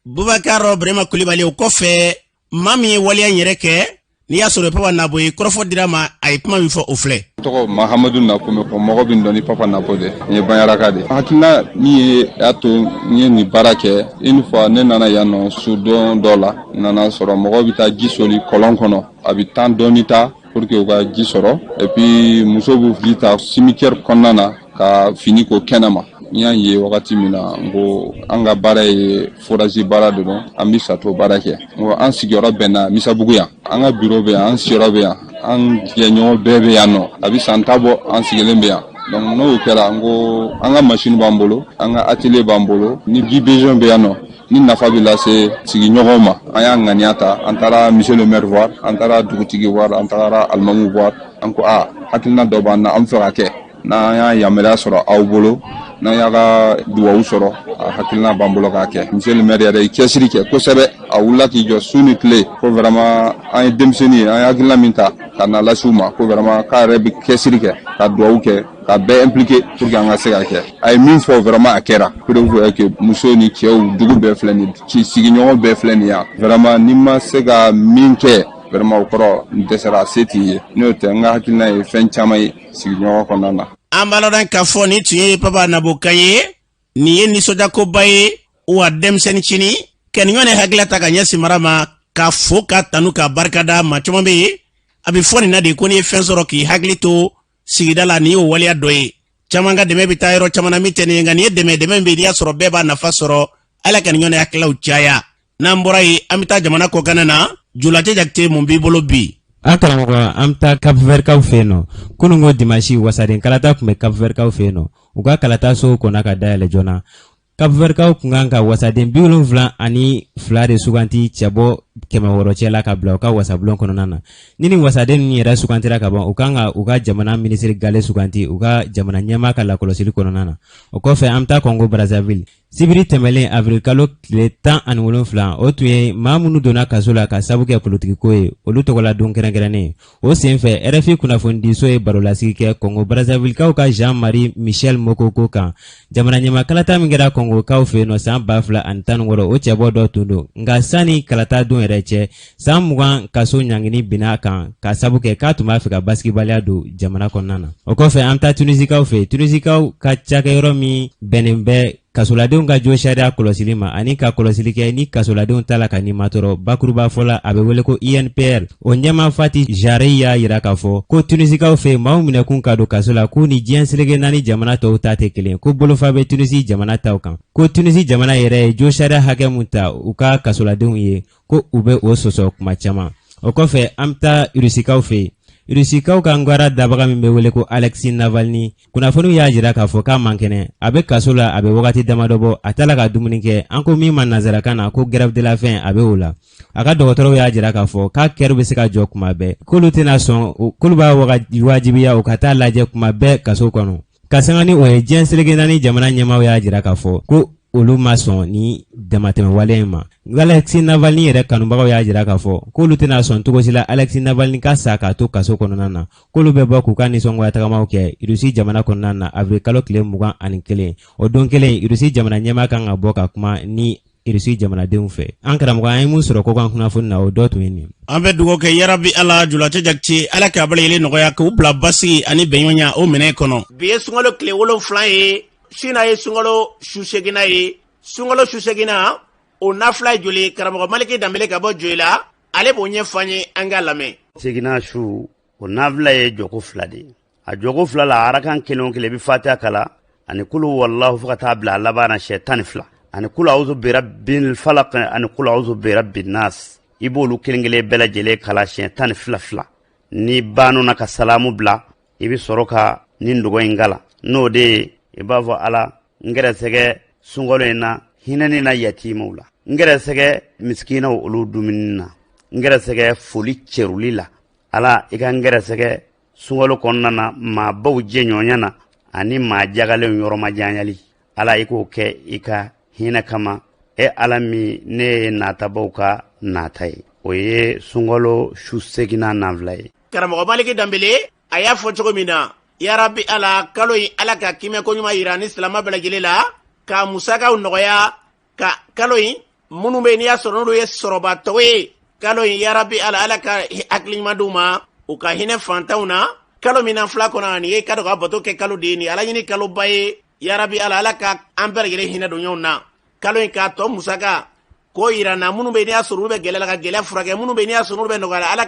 Bubakar Birema Kulibali. O kɔfɛ, maa min ye waleya in yɛrɛ kɛ, n'i y'a sɔrɔ Papa Nabo ye, kɔrɔfɔ dira ma, a ye kuma min fɔ, o filɛ. Tɔgɔ Mahamadu Napo, mais mɔgɔ bɛ dɔn ni Papa Napo de. N ye Bandiagaraka de. Hakilina min ye y'a to n ye nin baara kɛ, une fois ne nana yan nɔ sudon dɔ la, n nana sɔrɔ mɔgɔw bɛ taa ji soli kɔlɔn kɔnɔ, a bɛ temps dɔɔni ta pour que u ka ji sɔrɔ. Et puis musow bɛ ji ta cimetière kɔnɔna na ka fini ko kɛnɛ ma. N y'a ye wagati min na, n ko an ka baara ye forage baara de don, an bɛ sato baara kɛ. N ko an sigiyɔrɔ bɛnna Misabugu yan, an ka bureau bɛ yan, an sigiyɔrɔ bɛ yan, an jɛɲɔgɔn bɛɛ bɛ yan nɔ, a bɛ san ta bɔ an sigilen bɛ yan. Donc n'o kɛra, n ko an ka machine b'an bolo, an ka atelier b'an bolo, ni ji besoin bɛ yan nɔ, ni nafa bɛ lase sigiɲɔgɔnw ma. An y'a ŋaniya ta, an taara monsieur le maire voir, an taara dugutigi voir, an taara alimamu voir. An ko a hakilina dɔ b'an na, an bɛ fɛ ka kɛ, n'an y'a yamaruya sɔrɔ aw bolo, n'an y'a ka duwawu sɔrɔ, a hakilina b'an bolo k'a kɛ. Monsieur le maire yɛrɛ ye cɛsiri kɛ kosɛbɛ, a wulila k'i jɔ su ni tile, ko vraiment an ye denmisɛnnin ye, an ye hakilina min ta ka na lase u ma, ko vraiment k'a yɛrɛ bɛ cɛsiri kɛ ka duwawu kɛ ka bɛɛ impliqué pour que an ka se ka kɛ. A ye min fɔ, vraiment a kɛra. Preuve est que muso ni cɛw, dugu bɛɛ filɛ nin ye, sigiɲɔgɔn bɛɛ filɛ nin yan. Vraiment ni ma se ka min kɛ, vraiment o kɔrɔ n dɛsɛra, a se t'i ye. N'o tɛ, n ka hakilina ye fɛn caman ye sigiɲɔgɔn kɔnɔna na. An b'a lɔn k'a fɔ nin tun ye Papa Nabo kan ye. Nin ye nisɔndiyakoba ye wa, denmisɛnnin cini ka nin ɲɔgɔn hakilila ta ka ɲɛsin mara ma, ka fo ka tanu ka barikada. Maa caman bɛ yen, a bɛ fɔ nin na de ko n'i ye fɛn sɔrɔ, k'i hakili to sigida la, nin y'o waleya dɔ ye. Caman ka dɛmɛ bɛ taa yɔrɔ caman na min tɛ nin ye, nka nin ye dɛmɛ, dɛmɛ bɛ yen n'i y'a sɔrɔ bɛɛ b'a nafa sɔrɔ. Ala ka nin ɲɔgɔn hakililaw caya. N'an bɔra yen, an bɛ taa jamana kɔkanna na. Julajɛ Jakite, mun b'i bolo bi? An karamɔgɔ, an bɛ taa Cap-Vert fɛ yen nɔ. Kunun ko dimanche, wasaden kalata tun bɛ Cap-Vert fɛ yen nɔ. U ka kalata sow kɔnna ka dayɛlɛ joona. Cap-Vert kun kan ka wasaden 72 de suganti cɛbɔ 600 cɛ la ka bila u ka wasabulon kɔnɔna na. Ni nin wasaden ninnu yɛrɛ sugantira ka ban, u kan ka u ka jamana minisiri gale suganti u ka jamana ɲɛmaa ka lakɔlɔsili kɔnɔna na. O kɔfɛ, an bɛ taa Congo Brazzaville. Sibiri tɛmɛlen avril kalo tile 17, o tun ye maa minnu donna kaso la ka sabu kɛ politikiko ye, olu tɔgɔla don kɛrɛnkɛrɛnnen. O senfɛ, RFI kunnafonidiso ye barolasigi kɛ Kɔngo Brazzavillekaw ka Jean-Marie Michel Mokoko kan. Jamana ɲɛmaa kalata min kɛra Kɔngokaw fɛ yen nɔ san 2016, o cɛbɔ dɔ tun don. Nka sani kalata don yɛrɛ cɛ, san 20 kaso ɲangini binna a kan ka sabu kɛ k'a tun b'a fɛ ka basigibaliya don jamana kɔnɔna na. O kɔfɛ, an bɛ taa Tunisikaw fɛ yen. Tunisikaw ka cakɛyɔrɔ min bɛnnen bɛ kasoladenw ka jo sariya kɔlɔsili ma ani ka kɔlɔsili kɛ ni kasoladenw t'a la ka nimatɔrɔ, bakuruba fɔ la, a bɛ wele ko INPR, o ɲɛmaa Fati Jari y'a yira k'a fɔ ko Tunisikaw fɛ yen, maaw minɛkun ka don kaso la, k'u ni diɲɛ seleke naani jamana tɔw ta tɛ kelen, ko bolofa bɛ Tunisi jamana taw kan, ko Tunisi jamana yɛrɛ ye jo sariya hakɛ mun ta u ka kasoladenw ye, ko u bɛ o sɔsɔ kuma caman. O kɔfɛ, an bɛ taa Irusikaw fɛ yen. Irusikaw ka ngwara dabaga min bɛ wele ko Alexei Navalny, kunnafoniw y'a jira k'a fɔ k'a man kɛnɛ, a bɛ kaso la a bɛ wagati damadɔ bɔ, a t'a la ka dumuni kɛ. An ko min ma nansarakan na ko grève de la faim, a bɛ o la. A ka dɔgɔtɔrɔw y'a jira k'a fɔ k'a kɛri bɛ se ka jɔ kuma bɛɛ, k'olu tɛna sɔn, k'olu b'a wajibiya u ka taa lajɛ kuma bɛɛ kaso kɔnɔ. Ka sanga ni o ye, diɲɛ seleke naani jamana ɲɛmaaw y'a jira k'a fɔ ko olu ma sɔn ni damatɛmɛ in ma. Alexei Navalny yɛrɛ kanubagaw y'a jira k'a fɔ k'olu tɛna sɔn cogo si la Alexei Navalny ka sa k'a to kaso kɔnɔna na, k'olu bɛ bɔ k'u ka nisɔngoya tagamaw kɛ Irisi jamana kɔnɔna na avril kalo tile 21. O don kelen, Irisi jamana ɲɛmaa kan ka bɔ ka kuma ni Irisi jamanadenw fɛ. An karamɔgɔ, an ye mun sɔrɔ kɔkan kunnafoni na, o dɔ tun ye nin. An bɛ dugawu kɛ, yarabi Ala, julacɛ Jakite, Ala k'a bɛɛ lajɛlen nɔgɔya, k'u bila basigi ani bɛnɲɔgɔnya o minɛn kɔnɔ. Bi ye sunkalo tile 7 ye, sini ye sunkalo su seginna ye. Sunkalo su seginna, o nafila ye joli? Karamɔgɔ Maliki Danbele ka bɔ Joyila, ale b'o ɲɛfɔ an ye, an k'a lamɛn. Seginna su, o nafila ye jɔko 2 de ye. A jɔko 2 la, arakan kelen o kelen, i bɛ fatiha kalan ani kulu walahu fo ka taa bila a laban na siɲɛ 12, ani kulu awuzu birabbil falaq ani kulu awuzu birabbin nas, i b'olu kelen kelen bɛɛ lajɛlen kalan siɲɛ 12 fila. N'i bann'o na ka salamu bila, i bɛ sɔrɔ ka nin duga in kalan, n'o de ye i b'a fɔ: Ala, n gɛrɛsɛgɛ sunkalo in na hinɛni na yatimaw la, n gɛrɛsɛgɛ misikinaw olu dumuni na, n gɛrɛsɛgɛ foli cɛruli la. Ala, i ka n gɛrɛsɛgɛ sunkalo kɔnɔna na maabaw jɛɲɔgɔnya na ani maa jagalenw yɔrɔmajanyali. Ala, i k'o kɛ i ka hinɛ kama, e Ala min ne ye natabaw ka nata ye. O ye sunkalo su seginna nafila ye. Karamɔgɔ Maliki Danbele a y'a fɔ cogo min na, yarabi Ala, kalo in, Ala ka kimɛ koɲuman yira ni silama bɛɛ lajɛlen la, ka musakaw nɔgɔya, ka kalo in minnu bɛ n'i y'a sɔrɔ n'olu ye sɔrɔbatɔw ye kalo in, yarabi Ala, Ala ka hakili ɲuman d'u ma, u ka hinɛ fantanw na. Kalo min na fila kɔnɔ, nin ye ka dɔn ka bato kɛ kalo de ye, nin Ala ɲini kaloba ye. Yarabi Ala, Ala ka an bɛɛ lajɛlen hinɛ don ɲɔgɔn na. Kalo in k'a tɔ musaka k'o yira na, minnu bɛ n'i y'a sɔrɔ olu bɛ gɛlɛya la, ka gɛlɛya furakɛ, minnu bɛ n'i y'a sɔrɔ olu bɛ nɔgɔya la, Ala.